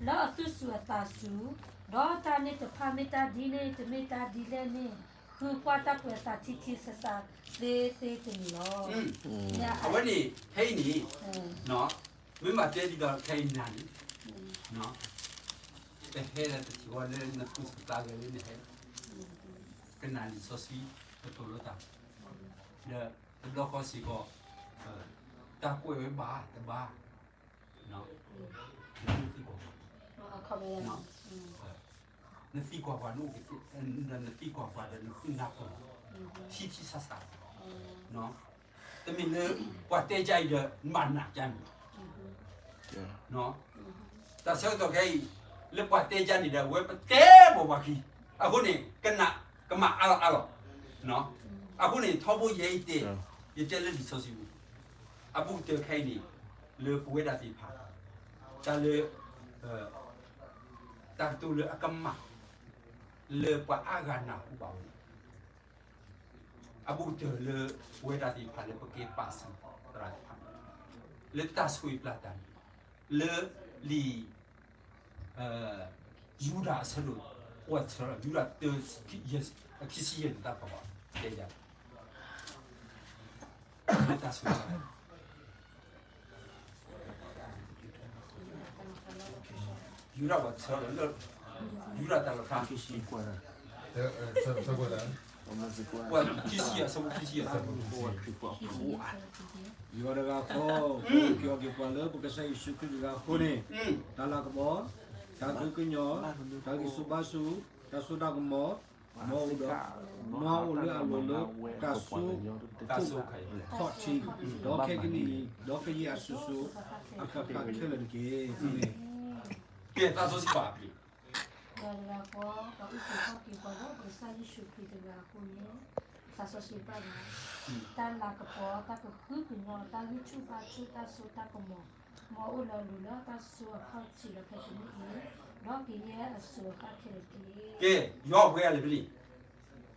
လၢအသူၣ်စူၤအသးစူၤ, ဒီးတၢ်န့ၣ်တဖၣ်မ့ၢ်တၢ်ဒ်န့ၣ် တမ့ၢ်တၢ်ဒ်လဲၣ်န့ၣ် ဃုကွၢ်တၢ်ကွဲးအသးထံထံဆးဆးသ့သ့တမံၤလီၤ. အဝဲန့ၣ် ဖဲအံၤန့ၣ်, မ့ၢ်ဘၣ်တဲဒ်သိးခဲအံၤနၤန့ၣ်, ပဟဲလၢတထံၣ်ဝဲလၢနသူၣ်စူၤသးဂဲၤလၢနဟဲ, ကနၣ်လံာ်စီဆှံ ကတိၤလိာ်တၢ်, ဒီးတဘျီဃီစ့ၢ်ကီး တၢ်ကွဲးဝဲဘၣ်တဘၣ်, နသံကွၢ်ပှၤ, နသံကွၢ်ပှၤ, နသံကွၢ်ပှၤဒီးနဃုနၢ်ပၢၢ် ထံထံဆးဆး, တမ့ၢ်လၢ ပှၤတဲကါအံၤဒီး နဘၣ်နာ်ကါန့ၣ်, တၢ်ဆၢကတီၢ်ခဲအံၤ လၢပှၤတဲကါန့ၣ်ဒီး အဝဲပတဲဘၣ်ပှၤခံ, အဃိန့ၣ် ကနၣ် ကမၣ်အါလီၤအါလီၤ, အဃိန့ၣ် ထီဘိယဲအံၤတဲ, ယတဲလၢလံာ်စီဆှံပူၤ, အဘူးကတၢၢ်ခဲအံၤန့ၣ် လၢပဝဲဒၣ်သ့ၣ်တဖၣ်, တၢ်လၢ တၢ်ကတိၤလၢအကမၣ် လၢပှၤအါဂၤနၢ်ဟူဘၣ်ဝဲန့ၣ်, အဘူးကတၢၢ်လၢပဝဲဒၣ်သ့ၣ်တဖၣ်လၢပကဲပၢ်စူၢ်သရၣ်တဖၣ်, လၢတၢ်ဆိၣ်ဂ့ၤပျၢ်တၢ်န့ၣ်, လၢလံာ် ယူဒၤအဆၢဒိၣ် အိၣ်ဆၢ ယူဒၤတၢ ခံဆံယဲၢ်န့ၣ် တၢ်ဖးဘၣ် တဲယၤ လၢတၢ်ဆိၣ်ဂ့ၤ ယူဒၤပှၤဆၢလီၤလၢ ယူဒၤတၢ်လီၢ်ဖး ခံဆံယဲၢ် အဆၢဖိခံဆံယဲၢ် အဆၢဖိခံဆံယဲၢ် ယွၤတဂၤဃီ ပကက့ၤက့ၤပှၤလၢပကစၢ်ယ့ၣ်ၡူးခရံာ်တဂၤအဃိန့ၣ်, တၢ်လၤကပီၤ, တၢ်ဃုကညီၤ, တၢ်ဂံၢ်ဆူၣ်ဘါဆူၣ်, တၢ်စိတၢ်ကမီၤ, မ်အအိၣ်လၢအလိၤလၢ တၢ်စိ တၢ်စိခီၣ်ထံး, ဒီးခဲကနံၣ်အံၤ ဒီးကယဲၢ်အစိၤစိၤ အဃၣ်ဃၣ်ခဲလၢာ်တက့ၢ်. ကဲ တၢ်စီဆှံဘၣ် ယွၤတဂၤဃီ ပှၤအုၣ်က့ၤခီၣ်က့ၤပှၤဒီးပကစၢ်ယ့ၣ်ၡူးခရံာ်တဂၤအဃိန့ၣ်, တၢ်စီဆှံဘၣ်ဒီး တၢ်လၤကပီၤ, တၢ်ကဃုကညီၤ, တၢ်ဂံၢ်ဆူၣ်ဘါဆူၣ်, တၢ်စိတၢ်ကမီၤ, မ်အအိၣ်လၢအလိၤလၢတၢ်စိအခီၣ်ထံးဒီးခဲကနံၣ်အံၤ, ဒီးကယဲၢ်အစိၤအဃၣ်ခဲလၢာ်တက့ၢ်. ကဲ ယွၤအိၣ်ပှဲၤဂၤလဲၣ်ဖဲန့ၣ်,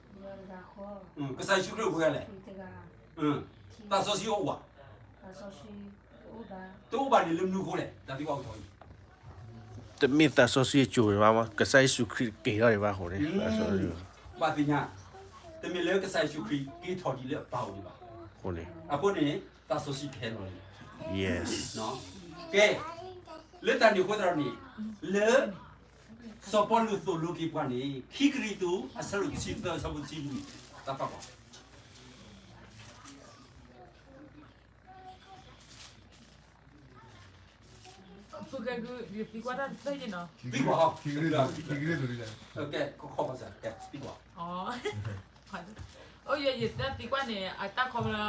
ယွၤတဂၤဃီ, ကစၢ်ယ့ၣ်ၡူးခရံာ်အိၣ်ပှဲၤဂၤလဲၣ်, တၢ်စီဆှံအိၣ်ဘၣ်, တၢ်စီဆှံတအိၣ်ဘၣ်န့ၣ် လၢမနုၤအဃိလဲၣ်, တၢ်သံကွၢ်အိၣ်ထီၣ်အံၤ တမ့ၢ်သးစီဆှံအစိၤဘၣ်, ကစၢ်ယ့ၣ်ၡူးခရံာ်က့ၤထီၣ်ဒံးဘၣ်အဃိန့ၣ်, ဘၣ်သ့ၣ်ညါ, တမ့ၢ်လၢကစၢ်ယ့ၣ်ၡူးခရံာ်က့ၤထီၣ်ဒံးလၢအပၢ်အအိၣ်ဒံးဘၣ်, အဃိန့ၣ် တၢ်စီဆှံကဟဲလီၤန့ၣ်, ကဲ, လၢတၢ်န့ၣ်အဃိသတးန့ၣ်, လၢ စီၤပီလူးသိၣ်လိက့ၤပှၤန့ၣ် ခံကရံၣ်သူး အဆၢဒိၣ်တဆံသၢ အဆၢဖိတဆံလွံၢ်, တၢ်ပာ်ကွၢ် သံကွၢ်, ကဲ, ကခီၣ်ဘၣ်စၢ်, ကဲ, သံကွၢ်, အိၣ်ယဲ ယတၢ်သံကွၢ်န့ၣ် အတၢ်ခီဖျိ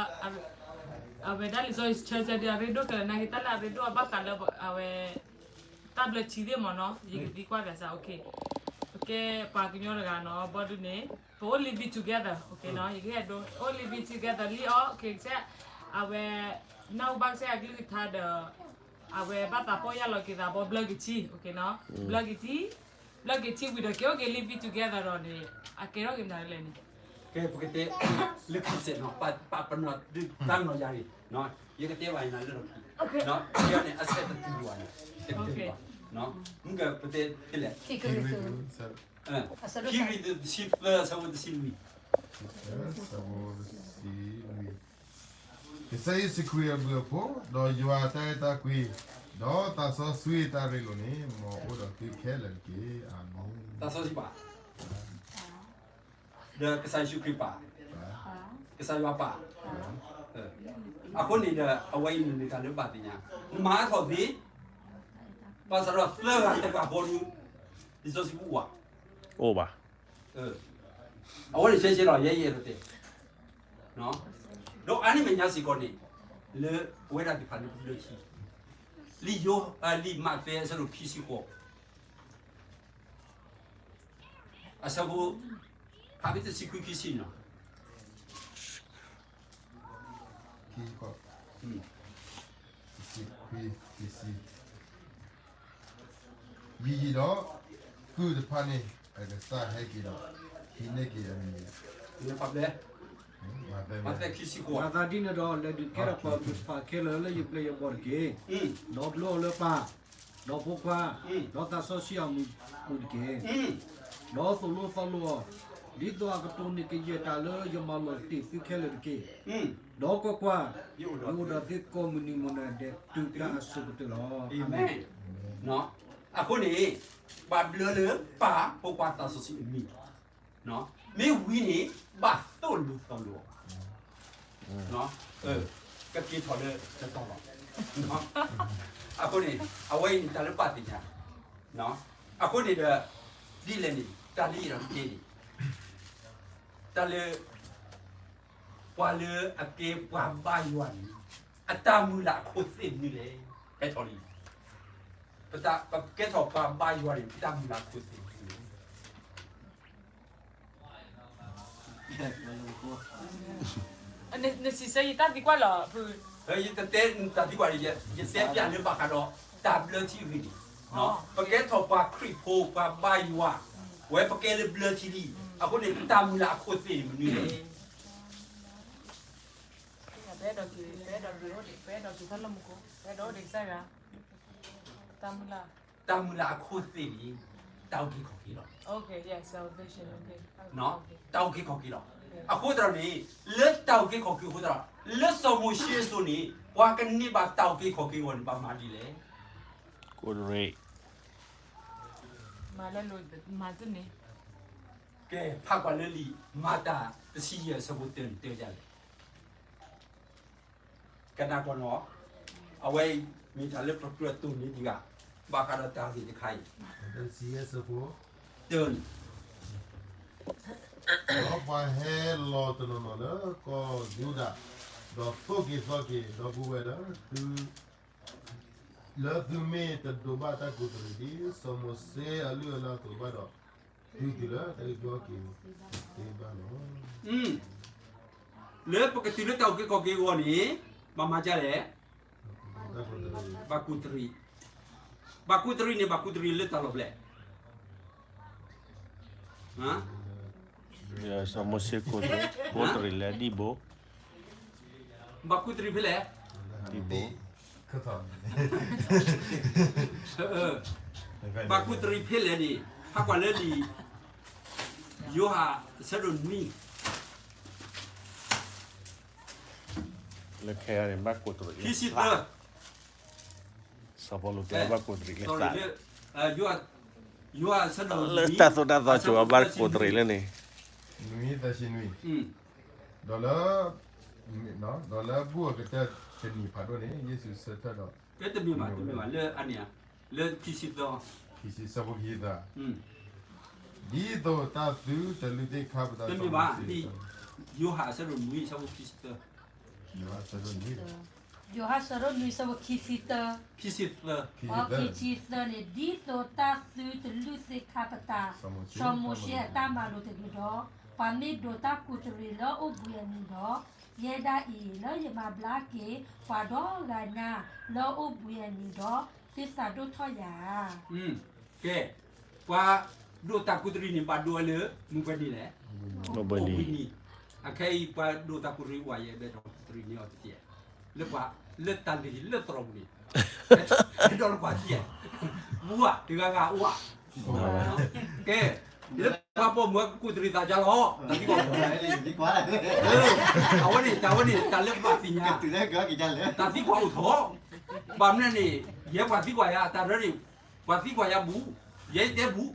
အဝဲဒၣ်လံာ်စီဆှံဆၢဒ်အရ့ဒိၣ်ခဲလၢာ် နာ်က့ၤတၢ်လၢအရ့ဒိၣ်အဘၣ်ဃးလၢ အဝဲ တၢ်ဘျၢထံသ့ၣ်မးနီၤ ယကသံကွၢ်ဘၣ်စၢ်, ပကဲပှၤကညီတဂၤနီၤ ဘီဒုးန့ၣ် ပအိၣ် living together နီၤ ယကဟဲဒိ အိၣ် living together လံအီၤ ကစဲ အဝဲ နၢ်ဟူဘၣ်ကစၢ်ယွၤအကလုၢ်ကထါဒီး အဝဲဘၣ်သးပီၢ်ယၢ်လီၤက့ၤသးဘီ ဘျၢက့ၤထံ, ဘျၢက့ၤထံ, ဘျၢက့ၤထံဝံၤဒီးက့ၤအိၣ်က့ၤ living together ဒီးန့ၣ် အကဲထီၣ်က့ၤမနုၤလဲၣ်န့ၣ်, ကဲ ပကတဲ လၢခံစဲးနီၤ ပာ်ပနီၣ်ဒုးတၢ်နီၢ်ယၤန့ၣ်, ယကတဲဘၣ်အံၤနၤလၢလီၢ်ခံ, ယန့ၣ် အဆဲးတတုၤဘၣ်န့ၣ် တကတၢၢ်ဘၣ်, မုၢ်ကပတဲဖဲလဲၣ်, ခံကရံၣ်သူး တဆံသၢ အဆၢဖိတဆံလွံၢ်, ကစၢ်ယ့ၣ်ၡူးခရံာ်အဘျုးအဖှိၣ်, ဒီးယွၤအတၢ်အဲၣ်တၢ်ကွံ, ဒီးသးစီဆှံအတၢ်ရ့လိာ်န့ၣ် မ်အအိၣ်ဒီးသုခဲလၢာ်တက့ၢ်. အၤမ့ၣ်. တၢ်စီဆှံဘၣ်, ဒီးကစၢ်ယ့ၣ်ၡူးခရံာ်ပၢ်, ကစၢ်ယွၤပၢ်, အဃိန့ၣ်ဒီး အဝဲအံၤန့ၣ်မ့ၢ်တၢ်လၢဘၣ်သ့ၣ်ညါ, နမၤအါထီၣ်သ့, ဘၣ်ဆၣ်ဒီးသၢဂၤတဂၤဃီဒုး, လံာ်စီဆှံပူၤဘၣ်, အိၣ်ဘၣ်, အဝဲန့ၣ်ဆဲးဆဲးလီၤ ယဲယအဲၣ်ဒိးတဲ, ဒီးအါန့ၢ်မဲာ်ညါစ့ၢ်ကီးန့ၣ်, လၢပဝဲဒၣ်သ့ၣ်တဖၣ်လၢပဘျၢထံ, လံာ်ယိၤ, လံာ်မးသဲအဆၢဒိၣ်ခံဆံဃိး အဆၢဖိ ဖးဖဲတဆံခွံခံဆံနီၤ, ခံဆံခွံ, ယံာ်ယံာ်ဒီး, ကုၢ်တဖၣ်န့ၣ် အကစၢ်ဟဲက့ၤဒီး ဟံးန့ၢ်က့ၤအမံၤ, မးသဲ ခံဆံဃိး, မၤသးဒ်န့ၣ်ဒီး လဲၤဒုးကဲထီၣ်ပှၤဂုၤတဖၣ်ခဲလၢာ်လၢယပျဲၢ်ယဘီၣ်တက့ၢ်. ဒီးဘျၢအီၤလၢပၢ်, ဒီးဖိခွါ, ဒီးသးစီဆှံအမံၤပူၤတက့ၢ်. ဒီးသိၣ်လိသီလိအီၤ, ဒ်သိးအကတိၤန့ၢ်ကယဲၢ်တၢ်လၢယမၤလိာ်တ့ၢ်သုခဲလၢာ်တက့ၢ်. ဒီးကွၢ်ကွၢ်, ယအိၣ်ဒီးသုကိးမုၢ်နံၤမုၢ်နၤဒဲး တုၤတၢ်အစိၤကတၢၢ်လီၤ. အၤမ့ၣ်. အဃိန့ၣ်, ဘၣ်ဘျၢလၢပၢ် ဖိခွါသးစီဆှံအမံၤ, မ့ၢ်ဝံၤန့ၣ် ဘၣ်သိၣ်လိသီလိအီၤ, ကက့ၤထီၣ်လၢတတီၤလီၤ. အဃိန့ၣ် အဝဲအံၤန့ၣ် တၢ်လၢဘၣ်သ့ၣ်ညါ, အဃိန့ၣ်ဒီး ဒ်လဲၣ်န့ၣ် တၢ်လၢယအဲၣ်ဒိးတဲန့ၣ်, တၢ်လၢ ပှၤလၢအကဲပှၤဘါယွၤန့ၣ် အတၢ်မုၢ်လၢ်အခိၣ်သ့ၣ်မနုၤလဲၣ်. ဟဲထီၣ်လံ, ပတၢ် ပကဲထီၣ်ပှၤဘါယွၤန့ၣ် ပတၢ်မုၢ်လၢ်အခိၣ်သ့ၣ်မနုၤလဲၣ်. နစံးဆၢယတၢ်သံကွၢ်လီၤ. ယတတဲတၢ်သံကွၢ်န့ၣ် ယတဲပျးလၢဘၣ်ဃးဒီး တၢ်ဘျၢထံအဂ့ၢ်န့ၣ်, ပကဲထီၣ်ပှၤခရံာ်ဖိ ပှၤဘါယွၤ, ဝဲပကဲလၢဘျၢထံလံ, အဃိန့ၣ် ပတၢ်မုၢ်လၢ်အခိၣ်သ့ၣ်မနုၤလဲၣ်. ပအဲၣ်ဒိးက့ၤ ပအဲၣ်ဒိးက့ၤအိၣ်ဒံး ပအဲၣ်ဒိးက့ၤထီၣ်လၢမူခိၣ် ပအဲၣ်ဒိးအိၣ်ဒံးကစၢ်ယွၤ, တၢ်မုၢ်လၢ်အခိၣ်သ့ၣ်န့ၣ် တၢ်အုၣ်က့ၤခီၣ်က့ၤလီၤ. တၢ်အုၣ်က့ၤခီၣ်က့ၤလီၤ. အဃိသတးန့ၣ် လၢတၢ်အုၣ်က့ၤခီၣ်က့ၤအဃိသတးဒီး လၢစီၤမိၤၡ့အစိၤန့ၣ် ပှၤကန့ၢ်ဘၣ်တၢ်အုၣ်က့ၤခီၣ်က့ၤအဂီၢ်န့ၣ် ဘၣ်မၤဒ်လဲၣ်. ကိၣ်တရံး ကဲ ဖးကွၢ်လၢလံာ်မၤတၢ်တဆံယဲၢ်အဆၢဖိတၢန့ၣ် တဲဝဲဒ်လဲၣ်. ကနၣ်ကီးနီၤ, အဝဲမ့ၢ်တၢ်လၢပကြၢးတိၢ်န့ၢ်ဒံးဂၤ ဘၣ်ဃးဒီးတၢ်ဂ့ၢ်တခါအံၤ, တၢန့ၣ် ဒီးပှၤဟဲလီၤတနီၤနီၤလၢကီၢ်ယူဒၤ, ဒီးသိၣ်က့ၤသီက့ၤ ဒီပုၢ်ဝဲၢ်လၢသု လၢသုမ့ၢ်တဒိးဘၣ်တၢ်ကူးတရံးဒ်စီၤမိၤၡ့အလုၢ်အလၢ်အသိးဘၣ်ဒီး, သုတုၤလၢတၢ်အုၣ်က့ၤခီၣ်က့ၤသ့ဘၣ်လီၤ. လၢပကတုၤလၢတၢ်အုၣ်က့ၤခီၣ်က့ၤအဂီၢ်န့ၣ် ဘၣ်မၤဒ်လဲၣ်. ဘၣ်ကူးတရံး, ဘၣ်ကူးတရံးန့ၣ် ဘၣ်ကူးတရံးလၢတၢ်လီၢ်ဖဲလဲၣ်. စီၤမိၤၡ့ ကူးတရံးလၢဒံးဘိ, ဘၣ်ကူးတရံးဖဲလဲၣ်. ဒံးဘိ, ဘၣ်ကူးတရံးဖဲလဲၣ်န့ၣ် ဖးကွၢ်လၢလံာ် ယိၤဟၣ်အဆၢဒိၣ်နွံ လၢခဲအံၤန့ၣ် ဘၣ်ကူးတရံး ခံဆံသၢ, စီၤပီလူးတဲဘၣ်ကူးတရံးလၢသး, ယိၤဟၣ်အဆၢဒိၣ်နွံ လၢတၢ်သိၣ်တၢ်သီကိး ဘၣ်ကူးတရံးလၢန့ၣ်, နွံသၢဆံနွံ, ဒီးလၢ ဒီးလၢဘူၣ်အကတၢၢ်တနံၤဖးဒိၣ်န့ၣ် ယ့ၣ်ၡူးဆၢထၢၣ်ဒီး, တမ့ၢ်ဘၣ် တမ့ၢ်ဘၣ် လၢအန့ၣ်, လၢခံဆံသၢ, ခံဆံသၢ, ဒ်သိးတၢ်သုတလုၢ်သ့ၣ်ခါပသး တမ့ၢ်ဘၣ်, ဒ်ယိၤဟၣ်အဆၢဒိၣ်နွံ အဆၢဖိခံဆံသၢ, ယိၤဟၣ်အဆၢဒိၣ်နွံ အဆၢဖိခံဆံသၢ, ခံဆံသၢ, ခံဆံသၢန့ၣ် ဒ်သိးတၢ်သုတလုၢ်သ့ၣ်ခါပသး စီၤမိၤၡ့အတၢ်မၤလိာ်တက့ၢ်ဒီး, ပှၤမ့ၢ်ဒိးတၢ်ကူးတရံးလၢအိၣ်ဘှံးအနံၤဒီး, ယဲဒၣ်အံၤ လၢယမၤဘျါက့ၤ ပှၤဒီဂၤညါလၢအိၣ်ဘှံးအနံၤဒီး, သုသးဒိၣ်ထီၣ်ယၤဧါ. ကဲ, ပှၤဒိးတၢ်ကူးတရံးန့ၣ် ဘၣ်ဒိးဝဲလၢမုၢ်ပှဲၤနံၤလဲၣ်, အိၣ်ဘှံးနံၤ, အခဲအံၤ ပှၤဒိးတၢ်ကူးတရံးဝဲ ယဲဒၣ်တၢ်ကူးတရံးန့ၣ်အီၤတက့ၢ်, လၢပှၤ, လၢတၢ်လၢလၢသရိာ်ပူၤန့ၣ်, အဲၣ်ဒိးလၢပှၤသံဧါ, မူဧါ, တဂၤဂၤအိၣ်ဧါ, ကဲ, လၢပှၤပိာ်မုၣ်အကူးတရံးသးဒ်လဲၣ်, အဝဲန့ၣ် တၢ်ဝဲန့ၣ် တၢ်လၢပဘၣ်သ့ၣ်ညါ, တၢ်သံကွၢ်အိၣ်ထီၣ်, ဘၣ်မနုၤန့ၣ် ယဲပှၤသံကွၢ်ယၤ တၢ်ရၢန့ၣ်, ပှၤသံကွၢ်ယၤဘူး, ယဲတဲဘူး,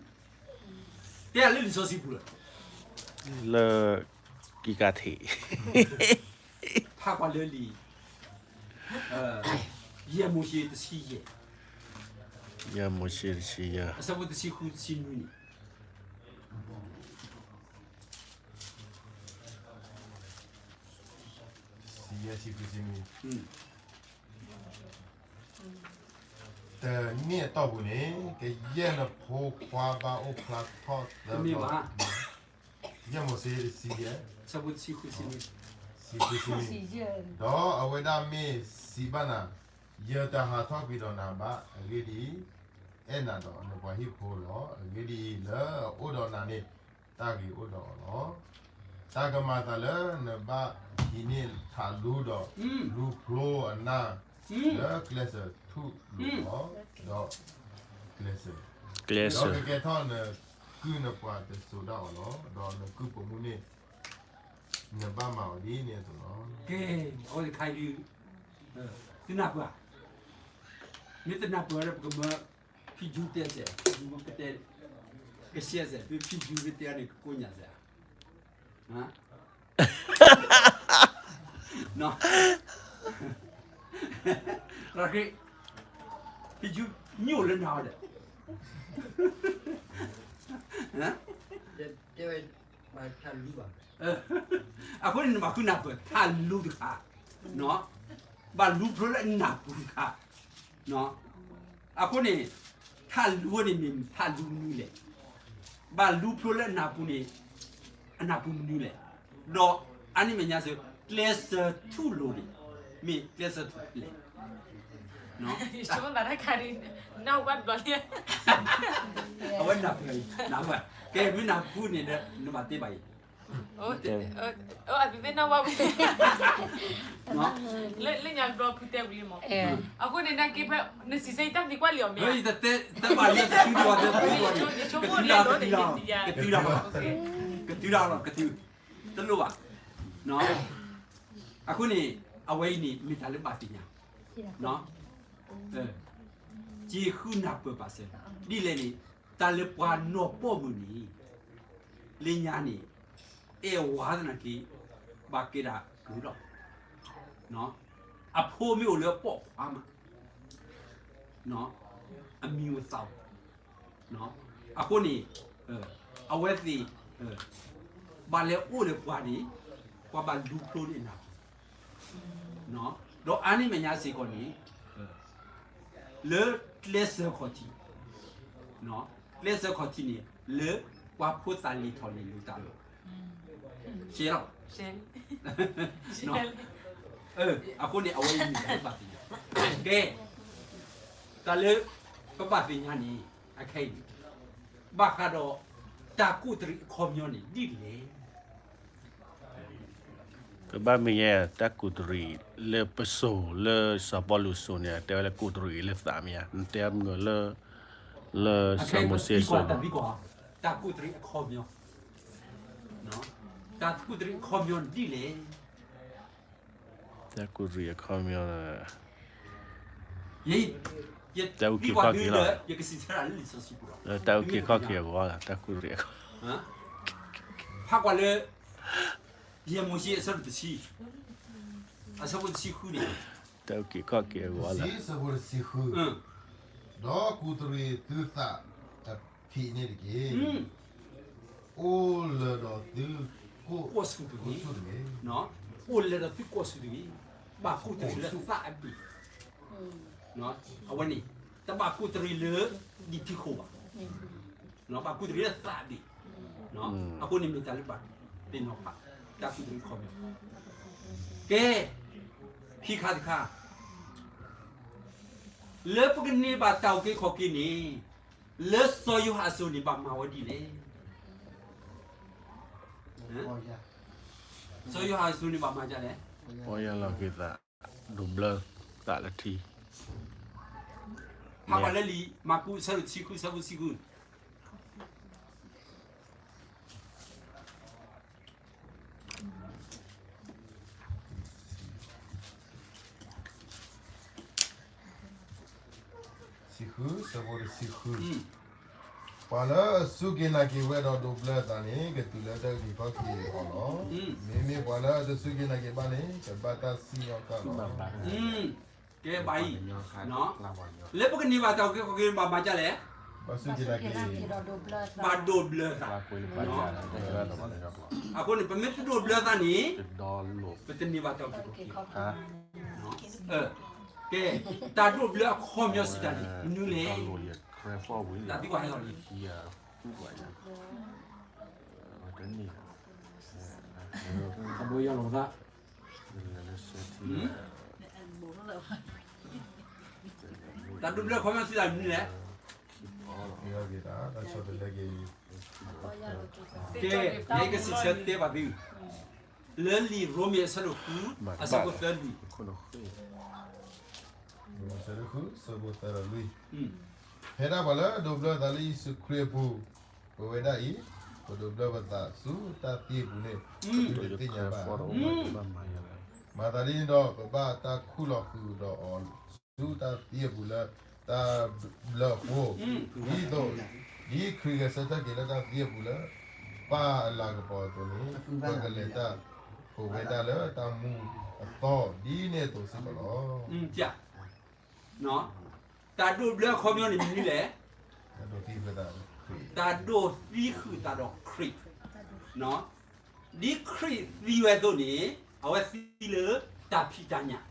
တဲလၢလံာ်စီဆှံပူၤလီၤ, လၢကံကးထံး ဖးကွၢ်လၢလံာ်, ယဲၢ်မိၤၡ့တဆံယဲၢ်, ယဲၢ်မိၤၡ့တဆံယဲၢ် အဆၢဖိတဆံဃုတဆံနွံန့ၣ်, တဆံယဲၢ် တဆံဃု တဆံနွံ, တနံၣ်အတီၢ်ပူၤန့ၣ် ကယဲၢ်နဖိခွါဘၣ်အိၣ်ဖျါထီၣ်သၢဘျီ, ယဲၢ်မိၤၡ့တဆံယဲၢ်, တဆံဃု တဆံနွံ, ဒီးအဝဲဒၣ်မ့ၢ်စံးဘၣ်နၤ, ယတဟးထီၣ်ကွံာ်ဒီးနၤဘၣ်, အဂ့ၢ်ဒ်အံၤ, အဲၣ်နၤဒီးနပှၤဟံၣ်ဖိလီၤ. အဂ့ၢ်ဒ်အံၤ, လၢအအိၣ်ဒီးနၤန့ၣ် တၢ်ဂ့ၤအိၣ်ဒီးအီၤလီၤ. တၢ်ကမၤအသးလၢနဘၣ်ဟံးန့ၢ်ထးလူဒီးလူၤဖျိအနၢ်လၢကျဲစၢၤထူၣ်လိၤလီၤ. ဒီးကျဲစၢၤ, ဒီးကကဲထီၣ်နကုၢ်နပှၤတစိၤဒၣ်အီၤလီၤ. ဒီးနကုၢ်ပိာ်မုၣ်န့ၣ် နဘၣ်မၤအီၤဒ်န့ၣ်အသိးလီၤ. ကဲ, အဝဲတခါအံၤဒုး, သုနၢ်ပၢၢ်ဧါ, မ့ၢ်တနၢ်ပၢၢ်ဒီး ပကမၢ ဖံးယူၤတဲစဲး, ဖံးယူၤကတဲ, ကစဲးစဲး, ဖံးယူၤကတဲန့ၣ် ကကိးညါစဲး, ဖံးယူၤညိၣ်လၢနၤဒီး, အဃိန့ၣ် နဘၣ်ဃုနၢ်ပၢၢ် ထးလူတခါ, ဘၣ်လူၤဖျိလၢအနၢ်ပူၤတခါ, အဃိန့ၣ် ထးလူန့ၣ်မ့ၢ်ထးလူမနုၤလဲၣ်, ဘၣ်လူၤဖျိလၢအနၢ်ပူၤန့ၣ် အနၢ်ပူၤမနုၤလဲၣ်, ဒီးအါန့ၢ်မဲာ်ညါစ့ၢ် ကျဲစၢၤထူၣ်လိၤန့ၣ် မ့ၢ်ကျဲစၢၤထူၣ်လဲၣ်, အဝဲနၢ်ပၢၢ်အံၤ, နၢ်ပၢၢ်, ကဲမ့ၢ်နၢ်ပူၤန့ၣ်ဒီး နဘၣ်တဲဘၣ်အံၤ, အသ့ၣ်နီၣ်ဘၣ်ဝဲ, လၢညါဘျီဖုတဲဝံၤလံမး, အဃိန့ၣ် နက့ဖဲ နစံးဆၢယတၢ်သံကွၢ်လံအီၤမ့ၢ်, ယဆိကမိၣ်လံဒီး ကတုၤဒၣ်လီၤ, ကတုၤဒၣ်လီၤ, ကတုၤ, တလိၣ်ဘၣ်. အဃိန့ၣ် အဝဲအံၤန့ၣ် မ့ၢ်တၢ်လၢဘၣ်သ့ၣ်ညါ, စ့ဃုနၢ်ပၢၢ်ပာ်စၢၤ, ဒ်လဲၣ်န့ၣ် တၢ်လၢပှၤနီၢ်ပီၢ်မုၢ်န့ၣ် လၢညါန့ၣ် အဲၣ်ဝါသနာ်က့ ဘၣ်ကဲဒၣ်ကလုာ်လီၤ. အဖိမ့ၢ်အိၣ်လၢအပိာ်ခွါမး, အမံၤအိၣ်သးအိၣ်, အဃိန့ၣ် အဝဲသ့ၣ် ဘၣ်လဲၤအိၣ်လၢပှၤန့ၣ် ပှၤဘၣ်လူၤဖျိန့ၢ်နၢ်ပၢၢ်, ဒီးအါန့ၢ်မဲာ်ညါစ့ၢ်ကီးန့ၣ် လၢကျဲစၢၤခီၣ်ထံး, ကျဲစၢၤခီၣ်ထံးန့ၣ် လၢပှၤဖိသၣ်လံၤထီၣ်န့ၣ် လိၣ်တၢ်လီၤ. ရှဲလီၤ, အဃိန့ၣ် အဝဲအံၤမ့ၢ်တၢ်လၢဘၣ်သ့ၣ်ညါ, ကဲ, တၢ်လၢပဘၣ်သ့ၣ်ညါန့ၣ် အခဲအံၤန့ၣ် ဘၣ်ဃးဒီး တၢ်ကူးတရံးအခီပညီန့ၣ် ဒ်လဲၣ်. ပဘၣ်မ့ၢ်ယဲ တၢ်ကူးတရံးလၢပစိၤ လၢစီၤပီလူးစိၤန့ၣ် တဲဝဲလၢကူးတရံးလၢသးမ့ၢ်ဧါ, နတဲမုၢ်လၢ လၢစီၤမိၤၡ့စိၤန့ၣ် တၢ်ကူးတရံးအခီပညီ, တၢ်ကူးတရံးအခီပညီဒ်လဲၣ်. တၢ်ကူးတရံးအခီပညီ, တၢ်အုၣ်က့ၤခီၣ်က့ၤလီၤ, တၢ်အုၣ်က့ၤခီၣ်က့ၤအဂီၢ်လီၤ, တၢ်ကူးတရံးအခီပညီ, ဖးကွၢ်လၢ ယဲၢ်မိၤၡ့အဆၢဒိၣ်တဆံ, အဆၢဖိတဆံဃုန့ၣ်, တၢ်အုၣ်က့ၤခီၣ်က့ၤအဂီၢ်လီၤ, ဆၢဖိတဆံဃု, ဒီးကူးတရံးသုသးအဖံးန့ၣ်တက့ၢ်. အိၣ်လၢဒီးသုကိးဆူၣ်တဂ့ၤ, အိၣ်လၢဒီးသုကိးဆူၣ်တဂ့ၤ, ဘၣ်ကူးတရံးလၢသးအဘ့ၣ်, အဝဲန့ၣ် တဘၣ်ကူးတရံးလၢ ဒံးဖံးခိၣ်ဘၣ်, ဘၣ်ကူးတရံးလၢသးအဘ့ၣ်, အဃိန့ၣ်မ့ၢ်တၢ်လၢဘၣ်သ့ၣ်နီၣ်ဖး တၢ်ကူးတရံးအခီပညီ, ကဲ, ခံခါတခါ လၢပကန့ၢ်ဘၣ်တၢ်အုၣ်က့ၤခီၣ်က့ၤန့ၣ် လၢစီၤယိၤဟၣ်အစိၤန့ၣ် ဘၣ်မၤဝဲဒ်လဲၣ်. စီၤယိၤဟၣ်အစိၤန့ၣ် ဘၣ်မၤဒ်လဲၣ်. ပီၢ်ယၢ်လီၤက့ၤသး, ဒိးဘျၢသးလၢထံ, ဖးကွၢ်လၢလံာ်မၢ်ကူး အဆၢဒိၣ်တဆံဃု အဆၢဖိတဆံဃု တဆံဃု, အဆၢဖိတဆံဃု, ပှၤလၢအစူၢ်က့ၤနာ်က့ၤဝဲဒီးဒိးဘျၢအသးန့ၣ် ကတုၤလၢတၢ်အုၣ်က့ၤခီၣ်က့ၤအီၤလီၤ. မ့မ့ၢ်ပှၤလၢအတစူၢ်က့ၤနာ်က့ၤဘၣ်န့ၣ် ကဘၣ်တၢ်စံၣ်ညီၣ်ကွီၢ်လီၤ. ကဲဘၣ်အံၤ, လၢပကန့ၢ်ဘၣ်တၢ်အုၣ်က့ၤခီၣ်က့ၤ ဘၣ်မၤဒ်လဲၣ်. ဘၣ်စူၢ်က့ၤနာ်က့ၤ, ဘၣ်ဒိးဘျၢသး, အဃိန့ၣ် ပမ့ၢ်တဒိးဘျၢသးန့ၣ် ပတန့ၢ်ဘၣ်တၢ်အုၣ်က့ၤခီၣ်က့ၤ, ကဲ, တၢ်ဒိးဘျၢအခီပညီစံးတၢ်န့ၣ် မနုၤလဲၣ်. တၢ်သံကွၢ်ဟဲလီၤလံ. တၢ်ဒိးဘျၢအခီပညီစံးတၢ်မနုၤလဲၣ်. ကဲ, ယကစံးဆၢတဲဘၣ်သု, လၢလံာ်ရိမ့ၤအဆၢဒိၣ်ဃု အဆၢဖိသၢလွံၢ်, အဆၢဒိၣ်ဃု အဆၢဖိသၢလွံၢ်, ဖဲဒၣ်ပှၤလၢအဒိးဘျၢသးလၢယ့ၣ်ၡူးခရံာ်အပူၤ, ပဝဲဒၣ်အံၤ ပဒိးဘျၢပသးဆူတၢ်သံအပူၤန့ၣ် ပတသ့ၣ်ညါဘၣ်. မၤသးဒ်န့ၣ်ဒီး ပဘၣ်တၢ်ခူၣ်လီၤဃုာ်ဒီးအီၤဆူတၢ်သံအပူၤလၢတၢ်ဘျၢအဃိ, ဒ်သိး ဒ်ခရံာ်ဂဲၤဆၢထၢၣ်က့ၤလၢတၢ်သံအပူၤလၢပၢ်အလၤကပီၤအသိးန့ၣ်, ပကလဲၤတၢ် ပဝဲဒၣ်လၢတၢ်မူအသီ ဒ်န့ၣ်အသိးစ့ၢ်ကီးလီၤ. တၢ်ဒိးဘျၢအခီပညီန့ၣ်မနုၤလဲၣ်. တၢ်ဒိးသံဃုာ်သးဒီးခရံာ်, ဒ်ခရံာ်သံဝဲအသိးန့ၣ် အဝဲသံလၢတၢ်ဖံးတၢ်ညၣ်,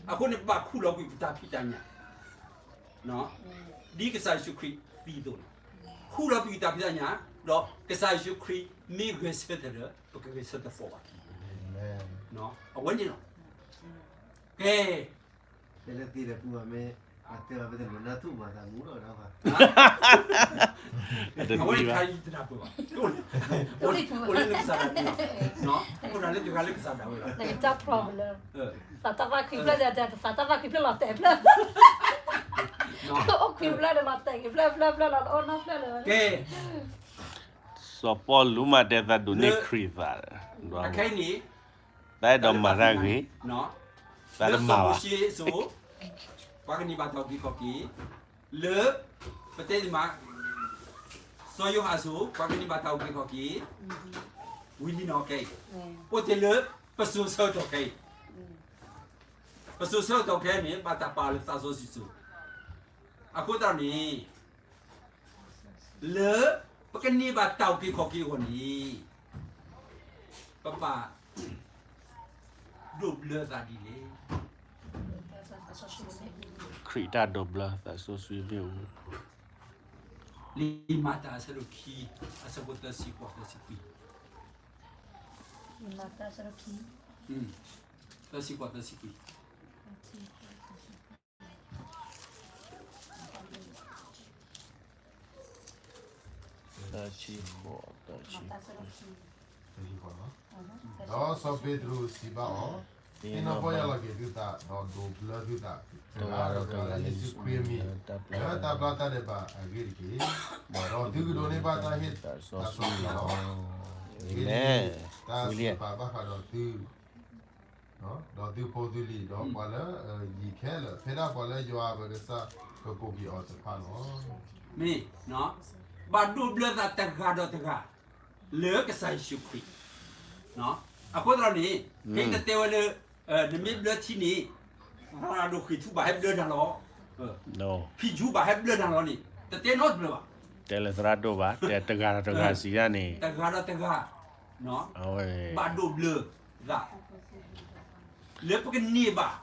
အဃိန့ၣ် ပဘၣ်ခူၣ်လီၤကွံာ်ပတၢ်ဖံးတၢ်ညၣ် ဒ်ကစၢ်ယ့ၣ်ၡူးခရံာ်သံအသိးန့ၣ်, ခူၣ်လီၤကွံာ်တၢ်ဖံးတၢ်ညၣ်, ဒီးကစၢ်ယ့ၣ်ၡူးခရံာ်မ့ၢ်ဂဲၤဆၢထၢၣ်ဒီး ပကဂဲၤဆၢထၢၣ်သပှၢ်ကံ, အဝဲန့ၣ်လီၤ. ကဲ, တဲလၢသ့ဒီးပူၤဘၣ်မ့ၢ်, အတဲဘၣ်ပတလိၣ်နၢ်ထူၣ်ဘၣ်သးမူလီၤဒီးဘၣ်, အဝဲခါအံၤတနၢ်ပၢၢ်ဘၣ်, အိၣ်လၢနကစၢ်ဒၣ်န့ၣ်လီၤ, အိၣ်ဒၣ်လၢတဂၤလၢကစၢ်ဒၣ်ဝဲလီၤ, တၢ်ဖျီလၢ သးတၢ်ဘၣ်ခွံဖျၢၣ် သးတၢ်ဘၣ်ခွံဖျၢၣ်လီၤတဲာ်ဖျၢၣ်, အိၣ်ခွံဖျၢၣ်ဒီးလီၤတဲာ်က့ၤဖျၢၣ်ဖျၢၣ်ဖျၢၣ်လီၤ အိၣ်နီၢ်ဖျၢၣ်လၢၤဝဲ, ကဲ စီၤပီလူးမးတဲသးဒိးန့ၢ်ခရံာ်သး, အခဲအံၤန့ၣ်သးအဲၣ်ဒိးမၤတၢ်ဂ့ၤ, သးတမၤဘၣ်, လၢစီၤမိၤၡ့အစိၤ ပှၤကန့ၢ်ဘၣ်တၢ်အုၣ်က့ၤခီၣ်က့ၤ, လၢ ပတဲန့ၣ်မး စီၤယိၤဟၣ်အစိၤ ပှၤကန့ၢ်ဘၣ်တၢ်အုၣ်က့ၤခီၣ်က့ၤ, ဝံၤလံနီၤခဲအံၤ, အိၣ်တ့ၢ်လၢ ပစိၤဆၢကတီၢ်ခဲအံၤ, ပစိၤဆၢကတီၢ်ခဲအံၤန့ၣ် ဘၣ်တၢ်ပာ်အီၤလၢသးစီဆှံစိၤ, အဃိသတးန့ၣ် လၢ ပကန့ၢ်ဘၣ်တၢ်အုၣ်က့ၤခီၣ်က့ၤအဂီၢ်န့ၣ် ပဘၣ် ဒိးဘျၢသးဒ်လဲၣ်. ခရံာ်တၢ်ဒိးဘျၢသးစီဆှံမ့ၣ်အူ, လံာ်မၤတၢ်အဆၢဒိၣ်ခံ အဆၢဖိသၢဆံဃိးသၢဆံခွံ, သၢဆံဃိးသၢဆံခွံ သၢဆံဃိး, သၢဆံဃိး, ဒီးစီၤပ့းတရူးစံးဘၣ်အီၤ, သ့ၣ်နီၣ်ပီၢ်ယၢ်လီၤက့ၤသုသး, ဒီးဒိးဘျၢသုသး, တဂၤဒီးတဂၤလၢယ့ၣ်ၡူးခရံာ်အမံၤ, လၢတၢ်ဘျၣ်တၢ်ဒဲးဘးအဂ့ၢ်တက့ၢ်. ဒီးသုကဒိးန့ၢ်ဘၣ်တၢ်ဟ့ၣ်သးစီဆှံလီၤ. အၤမ့ၣ်, တၢ်စံးပာ်ဘၣ်ဃးဒီးသု ဒီးသုဖိသုလံၤ, ဒီးပှၤလၢယံၤခဲလၢာ်, ဖဲဒၣ်ပှၤလၢယွၤအပကစၢ်ကကိးက့ၤအီၤတဖၣ်လီၤ. မ့ၢ်, ဘၣ်ဒိးဘျၢသးတဂၤဒီးတဂၤ လၢကစၢ်ယ့ၣ်ၡူးခရံာ်, အဃိသတးန့ၣ် ဟဲတတဲဝဲလၢ နမ့ၢ်ဘျၢထံန့ၣ် သရၣ်ဒိၣ်ဃ့ၢ်ထူဘၣ်ဟဲဘျၢနၤလီၤ, ဖံးယူဘၣ်ဟဲဘျၢနၤလီၤန့ၣ် တတဲနီတဘျၢဘၣ်. တဲလၢသရၣ်ဒိၣ်ဘၣ်, တဲတဂၤဒီးတဂၤစံးယၤန့ၣ်, တဂၤဒီးတဂၤ ဘၣ်ဒိးဘျၢသး လၢပကန့ၢ်ဘၣ်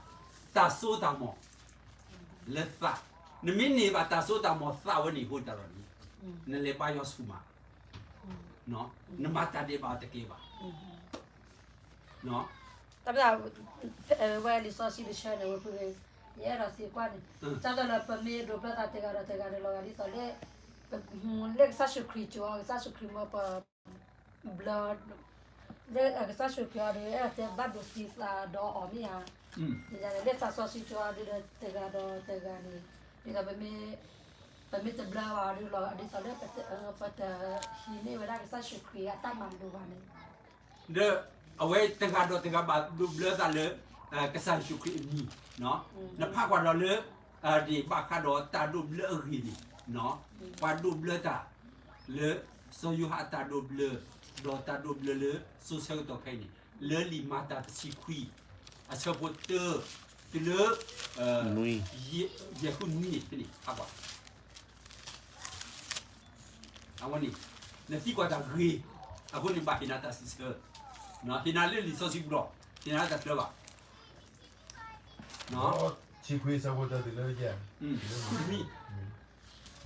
တၢ်စိတၢ်ကမီၤ လၢသး, နမ့ၢ်န့ၢ်ဘၣ်တၢ်စိတၢ်ကမီၤသးဝဲန့ၣ်အဃိသတးဒီးန့ၣ်, နလဲၤဘါယွၤဆူၣ်မး, နမၤတၢ်ဒဲးဘးအီၤတကဲဘၣ်. တၢ်, ဝဲလံာ်စီဆှံတဆၢန့ၣ် ဝဲဖုဂ့ၤ, ယအဲၣ်ဒိးစံးကွၢ်န့ၣ်, တၢ်လၢပမ့ၢ်ဒိးဘျၢသးတဂၤဒီးတဂၤန့ၣ် လီၤဂာ်ဒ်သိးလၢ လၢကစၢ်ယ့ၣ်ၡူးခရံာ်ကၠိအီၤ ကစၢ်ယ့ၣ်ၡူးခရံာ်မၢပ ဘျၢ, လၢကစၢ်ယ့ၣ်ၡူးခရံာ်အီၤဒီး အဲၣ်ဒိးတဲဘၣ်ဒိးသံသးဒီးအီၤမ့ၢ်ဧါ, လၢသးစီဆှံကၠိအီၤဒီးတဂၤဒီးတဂၤန့ၣ်, ဒ်သိး ပမ့ၢ်တဘျၢဘၣ်အီၤဒီးလီၤဂာ်ဒ်သိးလၢ ပတဟံးန့ၢ်ဝဲဒၣ်ကစၢ်ယ့ၣ်ၡူးခရံာ်အတၢ်မၤလိာ်ဘၣ်န့ၣ်, ဒီးအဝဲတဂၤဒီးတဂၤဘၣ်ဒိးဘျၢသးလၢ ကစၢ်ယ့ၣ်ၡူးခရံာ်အမံၤ, နဖးကွၢ်ဒီးလၢ ဒ်ဘၣ်ဃးဒီးတၢ်ဒိးဘျၢအဂ့ၢ်န့ၣ်, ပှၤဒိးဘျၢတၢ် လၢ စီၤယိၤဟၣ်အတၢ်ဒိးဘျၢ, ဒီးတၢ်ဒိးဘျၢလၢစိၤဆၢကတီၢ်ခဲအံၤန့ၣ်, လၢလံာ်မၤတၢ်တဆံခွံ, အဆၢဖိတၢ, တုၤလၢ ယဲၢ်ဃုနွံန့ၣ်ဖဲန့ၣ် ဖးကွၢ် အဝဲန့ၣ် နသံကွၢ်တၢ်ဂ့ၤ, အဃိန့ၣ်ဘၣ်ဟ့ၣ်နၤတၢ်စံးဆၢ, ဟ့ၣ်နၤလၢလံာ်စီဆှံပူၤလီၤ, ဟ့ၣ်နၤလၢတၢ်ချၢဘၣ်. ဆံခွံဆၢဖိတၢတုၤလၢယဲၢ်, ဒီး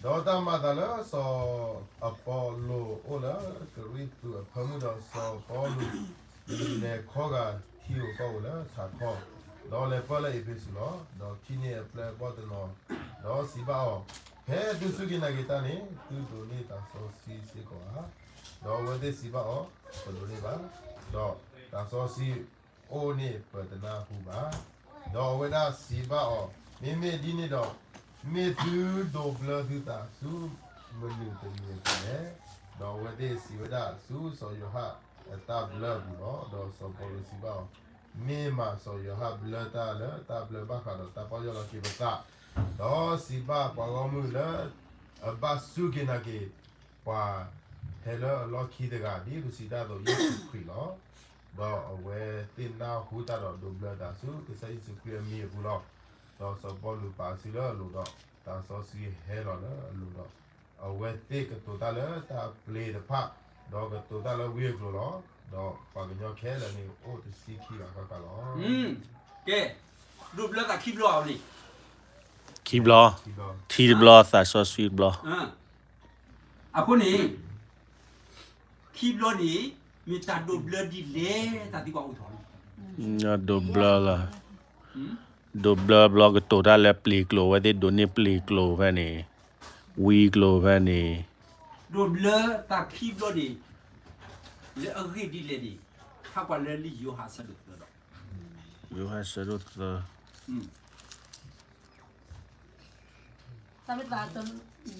တၢ်မၤအသးလၢစီၤအပီလိၤအိၣ်လၢကရံၣ်သူးအဖၢမုၢ်ဒီး စီၤပီလူး လဲၤခီဂာ်ထံဧိၤကီၢ်ဧိၤလၢထးခီ, ဒီးလဲၤပၢၢ်လၢအ့းဖ့းစူးလီၤ. ဒီးထံၣ်န့ၢ်အပျဲၢ်အဘီၣ်တနီၤ, ဒီးစံးဘၣ်အီၤ, ဖဲသုစူၢ်က့ၤနာ်က့ၤတၢ်န့ၣ် သုဒိးန့ၢ်တၢ်စီဆှံစ့ၢ်ကီးဧါ. ဒီးအဝဲသ့ၣ်စံးဘၣ်အီၤ, ပဒိးန့ၢ်ဘၣ်, ဒီးတၢ်စီဆှံအိၣ်န့ၣ်ပတနၢ်ဟူဘၣ်. ဒီးအဝဲဒၣ်စံးဘၣ်အီၤ, မ့မ့ၢ်ဒ်န့ၣ်ဒီး, မ့ၢ်သုဒိးဘျၢသုသးဆူမနုၤတမံၤအပူၤလဲၣ်. ဒီးအဝဲသ့ၣ်စံးဝဲဒၣ်, ဆူစီၤယိၤဟၣ်အတၢ်ဘျၢအပူၤလီၤ. ဒီးစီၤပီလူးစံးဘၣ်အီၤ, မ့ၢ်မးစီၤယိၤဟၣ်ဘျၢတၢ်လၢတၢ်ဘျၢဘၣ်ဃးဒီးတၢ်ပီၢ်ယၢ်လီၤက့ၤပသး, ဒီးစံးဘၣ်ပှၤဂီၢ်မုၢ်လၢ အဘၣ်စူၢ်က့ၤနာ်က့ၤ ပှၤဟဲလၢအလီၢ်ခံတဂၤ ဒ်ပစံးတၢ်အသိး ယ့ၣ်ၡူးခရံာ်လီၤ. ဒီးအဝဲသ့ၣ်နၢ်ဟူတၢ်ဒီးဒိးဘျၢသးဆူကစၢ်ယ့ၣ်ၡူးခရံာ်အမံၤအပူၤလီၤ. ဒီးစီၤပီလူးပာ်စုလၢအလိၤဒီး တၢ်စီဆှံဟဲလီၤလၢအလိၤဒီး အဝဲသ့ၣ်ကတိၤတၢ်လၢတၢ်ပျ့ၤတဖၣ်, ဒီးကတိၤတၢ်လၢဝံအကျိၤလီၤ. ဒီးပှၤကညီခဲလၢာ်န့ၣ်အိၣ်တဆံခံဂၤဃၣ်ဃၣ်လီၤ. ကဲ, ဒိးဘျၢသးခံဘျီဧါန့ၣ်, ခံဘျီ, ထံတဘျီ သးစီဆှံတဘျီ. အဃိန့ၣ် ခံဘျီန့ၣ် မ့ၢ်တၢ်ဒိးဘျၢဒ်လဲၣ် တၢ်သံကွၢ်အိၣ်ထီၣ်န့ၣ်, ဒိးဘျၢလီၤ, ဒိးဘျၢဘျီကတိၤတၢ်လၢပျ့ၤကျိၤ အဝဲသ့ၣ်ဒိးန့ၢ်ပျ့ၤကျိၤဖဲန့ၣ်, ဝံကျိၤဖဲန့ၣ်, ဒိးဘျၢသးခံဘျီန့ၣ် လၢအဂ့ၢ်ဒ်လဲၣ်န့ၣ်, ဟးကွၢ်လၢလံာ်ယိၤဟၣ်အဆၢဒိၣ်သၢဒီး, ယိၤဟၣ်အဆၢဒိၣ်သၢ, တၢ်မ့ၢ်သး,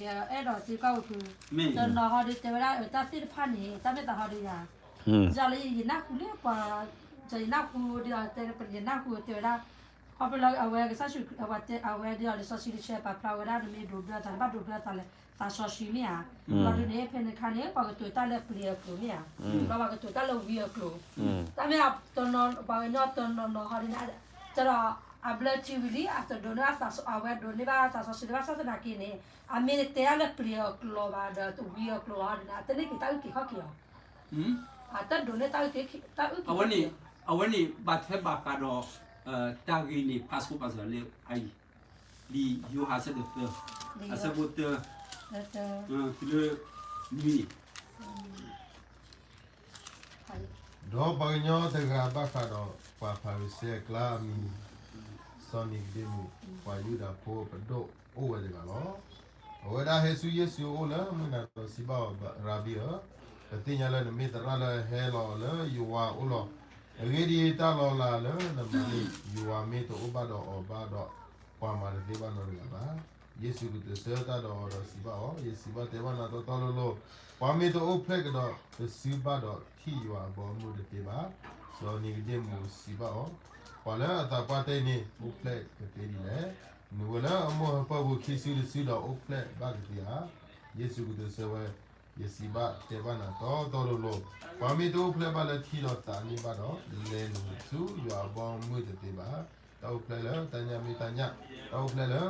ယအဲၣ်ဒိးစ့ၢ်ကီးဝဲဖု, တနီၤဟီဒီးတဲဝဲဒၣ် တၢ်သ့ၣ်တဖၣ်န့ၣ် တၢ်မ့ၢ်သးဟီဒီးယၤ, ယလၢယနၢ်ဟူလၢပှၤ, ယနၢ်ဟူဒီး ယနၢ်ဟူတဲဝဲဒၣ်, ခီဖျိလၢအဝဲကစၢ်ယ့ၣ်ၡူး အဝဲဒီးလံာ်စီဆှံတဆၢပာ်ဖျါဝဲဒၣ် နမ့ၢ်ဒိးဘျၢသး နဘၣ်ဒိးဘျၢသးလၢသးစီဆှံမ့ၢ်ဧါ, ဘျီဒုန့ၣ် ဖဲန့ၣ်အခါန့ၣ် ပှၤကတိၤတၢ်လၢပျ့ၤအကျိၤမ့ၢ်ဧါ, ဘျီပှၤကတိၤတၢ်လၢဝံအကျိၤ, တၢ်မ့ၢ်တနီၤ ပှၤကညီတနီၤနီၤဟီဒ်န့ၣ်, တဒီးအဘျၢထံဝံၤလံ အတဒိးန့ၢ်ဘၣ်သးစီ, အဝဲဒိးန့ၢ်ဘၣ်သးစီဆှံလၢဘၣ်ဆၣ်သနာ်က့န့ၣ်, အမ့ၢ်တတဲဒၣ်လၢပျ့ၤအကျိၤဘၣ်ဒီးဝံအကျိၤဘၣ်ဟီဒ်န့ၣ် အတန့ၢ်က့ၤတၢ်အုၣ်က့ၤခီၣ်က့ၤလီၤ. အတဒိးန့ၢ်တၢ်အုၣ်က့ၤ, တၢ်အုၣ်က့ၤခီၣ်က့ၤ, အဝဲန့ၣ်ဘၣ်ထွဲဘၣ်ဃးဒီး တၢ်ဂ့ၢ်န့ၣ် ဖးဆိပာ်စၢၤလၢအအံၤ, လံာ်ယိၤဟၣ်အဆၢဒိၣ်သၢ, အဆၢဖိတၢ, တုၤလၢနွံန့ၣ် ဒီးပှၤကညီတဂၤဘၣ်ဃးဒီးပှၤဖၤရံၤၡဲအကျါအမံၤ စီၤနံၤကဒ့မူး, ပှၤယူဒၤဖိပဒိၣ်အိၣ်ဝဲတဂၤလီၤ. အဝဲဒၣ်ဟဲဆူယ့ၣ်ၡူးအအိၣ်လၢမုၢ်နၤဒီးစံးဘၣ်အီၤ, ရၤဘံဧၢ, ပသ့ၣ်ညါလၢနမ့ၢ်သရၣ်လၢအဟဲလီၤလၢယွၤအအိၣ်လီၤ. အဂ့ၢ်ဒ်အံၤ, တၢ်လီၤလးလၢနမၤန့ၣ် ယွၤမ့ၢ်တအိၣ်ဘၣ်ဒီးအီၤဘၣ်ဒီး, ပှၤမၤတသ့ဘၣ်နီတဂၤဘၣ်. ယ့ၣ်ၡူးကတိၤဆၢတၢ်ဒီးအီၤဒီးစံးဘၣ်အီၤ, ယစံးဘၣ်တဲဘၣ်နၤတီတီလိၤလိၤ, ပှၤမ့ၢ်တအိၣ်ဖျဲၣ်ကဒီးတစုဘၣ်ဒီး ထံၣ်ယွၤအဘီအမုၢ်တသ့ဘၣ်. စီၤနံၤကဒ့မူးစံးဘၣ်အီၤ, ပှၤလၢအသးပှၢ်တ့ၢ်န့ၣ် အိၣ်ဖျဲၣ်ကသ့ဒ်လဲၣ်. မ့ၢ်ဝဲလၢအမိၢ်အပၢ်ဖိခံစုတစုဒီးအိၣ်ဖျဲၣ်ဘၣ်ကသ့ဧါ. ယ့ၣ်ၡူးကတိၤဆၢဝဲ, ယစံးဘၣ်တဲဘၣ်နၤတီတီလိၤလိၤ, ပှၤမ့ၢ်တအိၣ်ဖျဲၣ်ဘၣ်လၢထံဒီးသးန့ၣ်ဘၣ်ဒီး, လဲၤနုာ်ဆူယွၤအဘီအမုၢ်တသ့ဘၣ်. တၢ်အိၣ်ဖျဲၣ်လၢတၢ်ညၣ်မ့ၢ်တၢ်ညၣ်, တၢ်အိၣ်ဖျဲၣ်လၢ,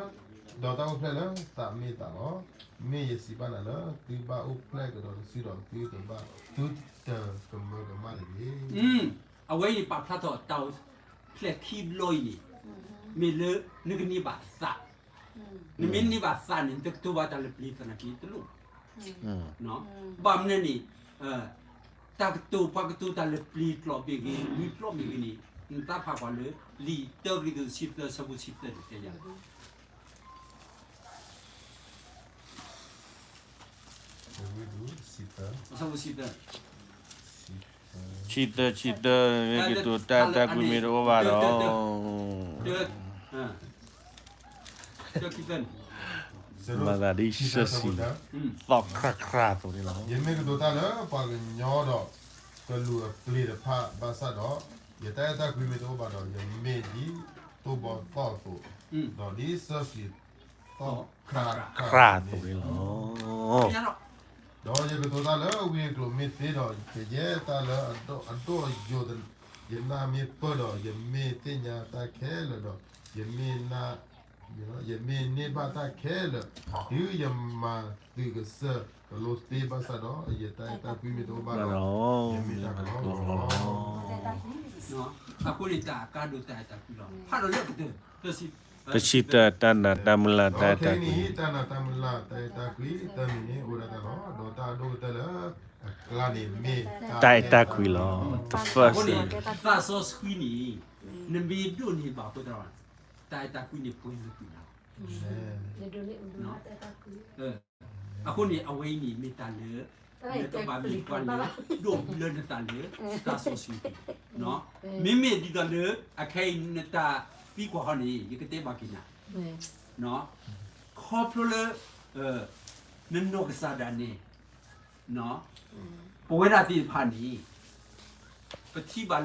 ဒီးတၢ်အိၣ်ဖျဲၣ်လၢသးမ့ၢ်သးလီၤ. မ့ၢ်ယစံးဘၣ်နၤလၢ သုဘၣ်အိၣ်ဖျဲၣ်ကဒီးတစုဒီးသုတဘၣ်, သုတကမၢကမၣ်တဂ့ၤ. အဝဲအံၤန့ၣ် ပာ်ဖျါထီၣ်တၢ်အိၣ်ဖျဲၣ်ခံဘျီအံၤန့ၣ်, မ့ၢ်လၢနကန့ၢ်ဘၣ်သး, နမ့ၢ်န့ၢ်ဘၣ်သးန့ၣ် နတကတိၤဘၣ်တၢ်လၢပျ့ၤသနာ်က့တလိၣ်. ဘၣ်မနုၤန့ၣ်, တၢ်ကတိၤပှၤကတိၤတၢ်လၢပျ့ၤကျိာ်မ့ၢ်ဂ့ၤ, ဝံကျိာ်မ့ၢ်ဂ့ၤန့ၣ်, နသးဖးကွၢ်လၢ လံာ်တၢကရံၣ်သူး ဆံသၢ ဆၢဖိဆံသၢန့ၣ်တဲယၤ ဆံသၢ ဆံသၢ, ကတိၤတၢ်အဲၣ်တၢ်ကွံမ့ၢ်တအိၣ်ဘၣ်ဒီး, မၤသးဒ်စၢစံၤ, သီၣ်ခရၣ်ခရၣ်အသိးန့ၣ်လီၤ. ယမ့ၢ်ကတိၤတၢ်လၢပှၤကညီဒီး ကလူးအပျ့ၤတဖၣ်ဘၣ်ဆၣ်ဒီး, ယတၢ်အဲၣ်တၢ်ကွံမ့ၢ်တအိၣ်ဘၣ်ဒီး, ယမ့ၢ်ဒ်သိဘီသီၣ်အသိး, ဒီးဒ်စၢစံၤ သီၣ်ခရၣ်ခရၣ်အသိးန့ၣ်လီၤ. ဒီးယကတိၤတၢ်လၢဝံအကျိၤမ့ၢ်သ့ဒီး, ကယဲၢ်တၢ်လၢအဒိၣ်အယိာ်, ယနၢ်မ့ၢ်ပၢၢ်ဒီး, ယမ့ၢ်သ့ၣ်ညါတၢ်ခဲလၢာ်ဒီး, ယမ့ၢ်, ယမ့ၢ်န့ၢ်ဘၣ်တၢ်ခဲလၢာ်, တုၤယမၤသုးကစၢၢ်ကလိသ့ဘၣ်ဆၣ်ဒီး, ယတၢ်အဲၣ်တၢ်ကွံမ့ၢ်တအိၣ်ဘၣ်ဒီး, ယမ့ၢ်တၢ်ကလီကလီလီၤ. အဃိန့ၣ်တၢ်အကါဒိၣ်တၢ်အဲၣ်တၢ်ကွံလီၤ. ဖးဒီးလၢကတၢၢ်, တဆံတၢ တၢ်နာ်တၢ်မုၢ်လၢ်တၢ်အဲၣ်တၢ်ကွံ, တၢ်နာ်တၢ်မုၢ်လၢ်တၢ်အဲၣ်တၢ်ကွံ, တၢ်မံၤန့ၣ်အိၣ်ဒၣ်တၢ်လီၤ. ဒီးတၢ်အဒိၣ်ကတၢၢ်လၢအကျါန့ၣ်မ့ၢ် တၢ်အဲၣ်တၢ်ကွံလီၤ. အဃိန့ၣ် သးစီဆှံန့ၣ် နမ့ၢ်ဒိးန့ၢ်ဘၣ်အဃိသတးဒီး တၢ်အဲၣ်တၢ်ကွံန့ၣ်ပှဲၤလၢသုလီၤ. အဃိန့ၣ် အဝဲအံၤန့ၣ်မ့ၢ်တၢ်လၢ နကဘၣ်မ့ၢ်ပှၤလၢ ဒိးဘျၢနသးလၢ သးစီဆှံ, မ့မ့ၢ်ဒ်သိးလၢ အခဲအံၤ နတၢ်သံကွၢ်ဟီန့ၣ် ယကတဲဘၣ်က့ၤနၤ, ခီဖျိလၢ နနီၢ်ကစၢ်ဒၣ်နဲ, ပဝဲဒၣ်သ့ၣ်တဖၣ်န့ၣ် ပထံၣ်ဘၣ်လၢ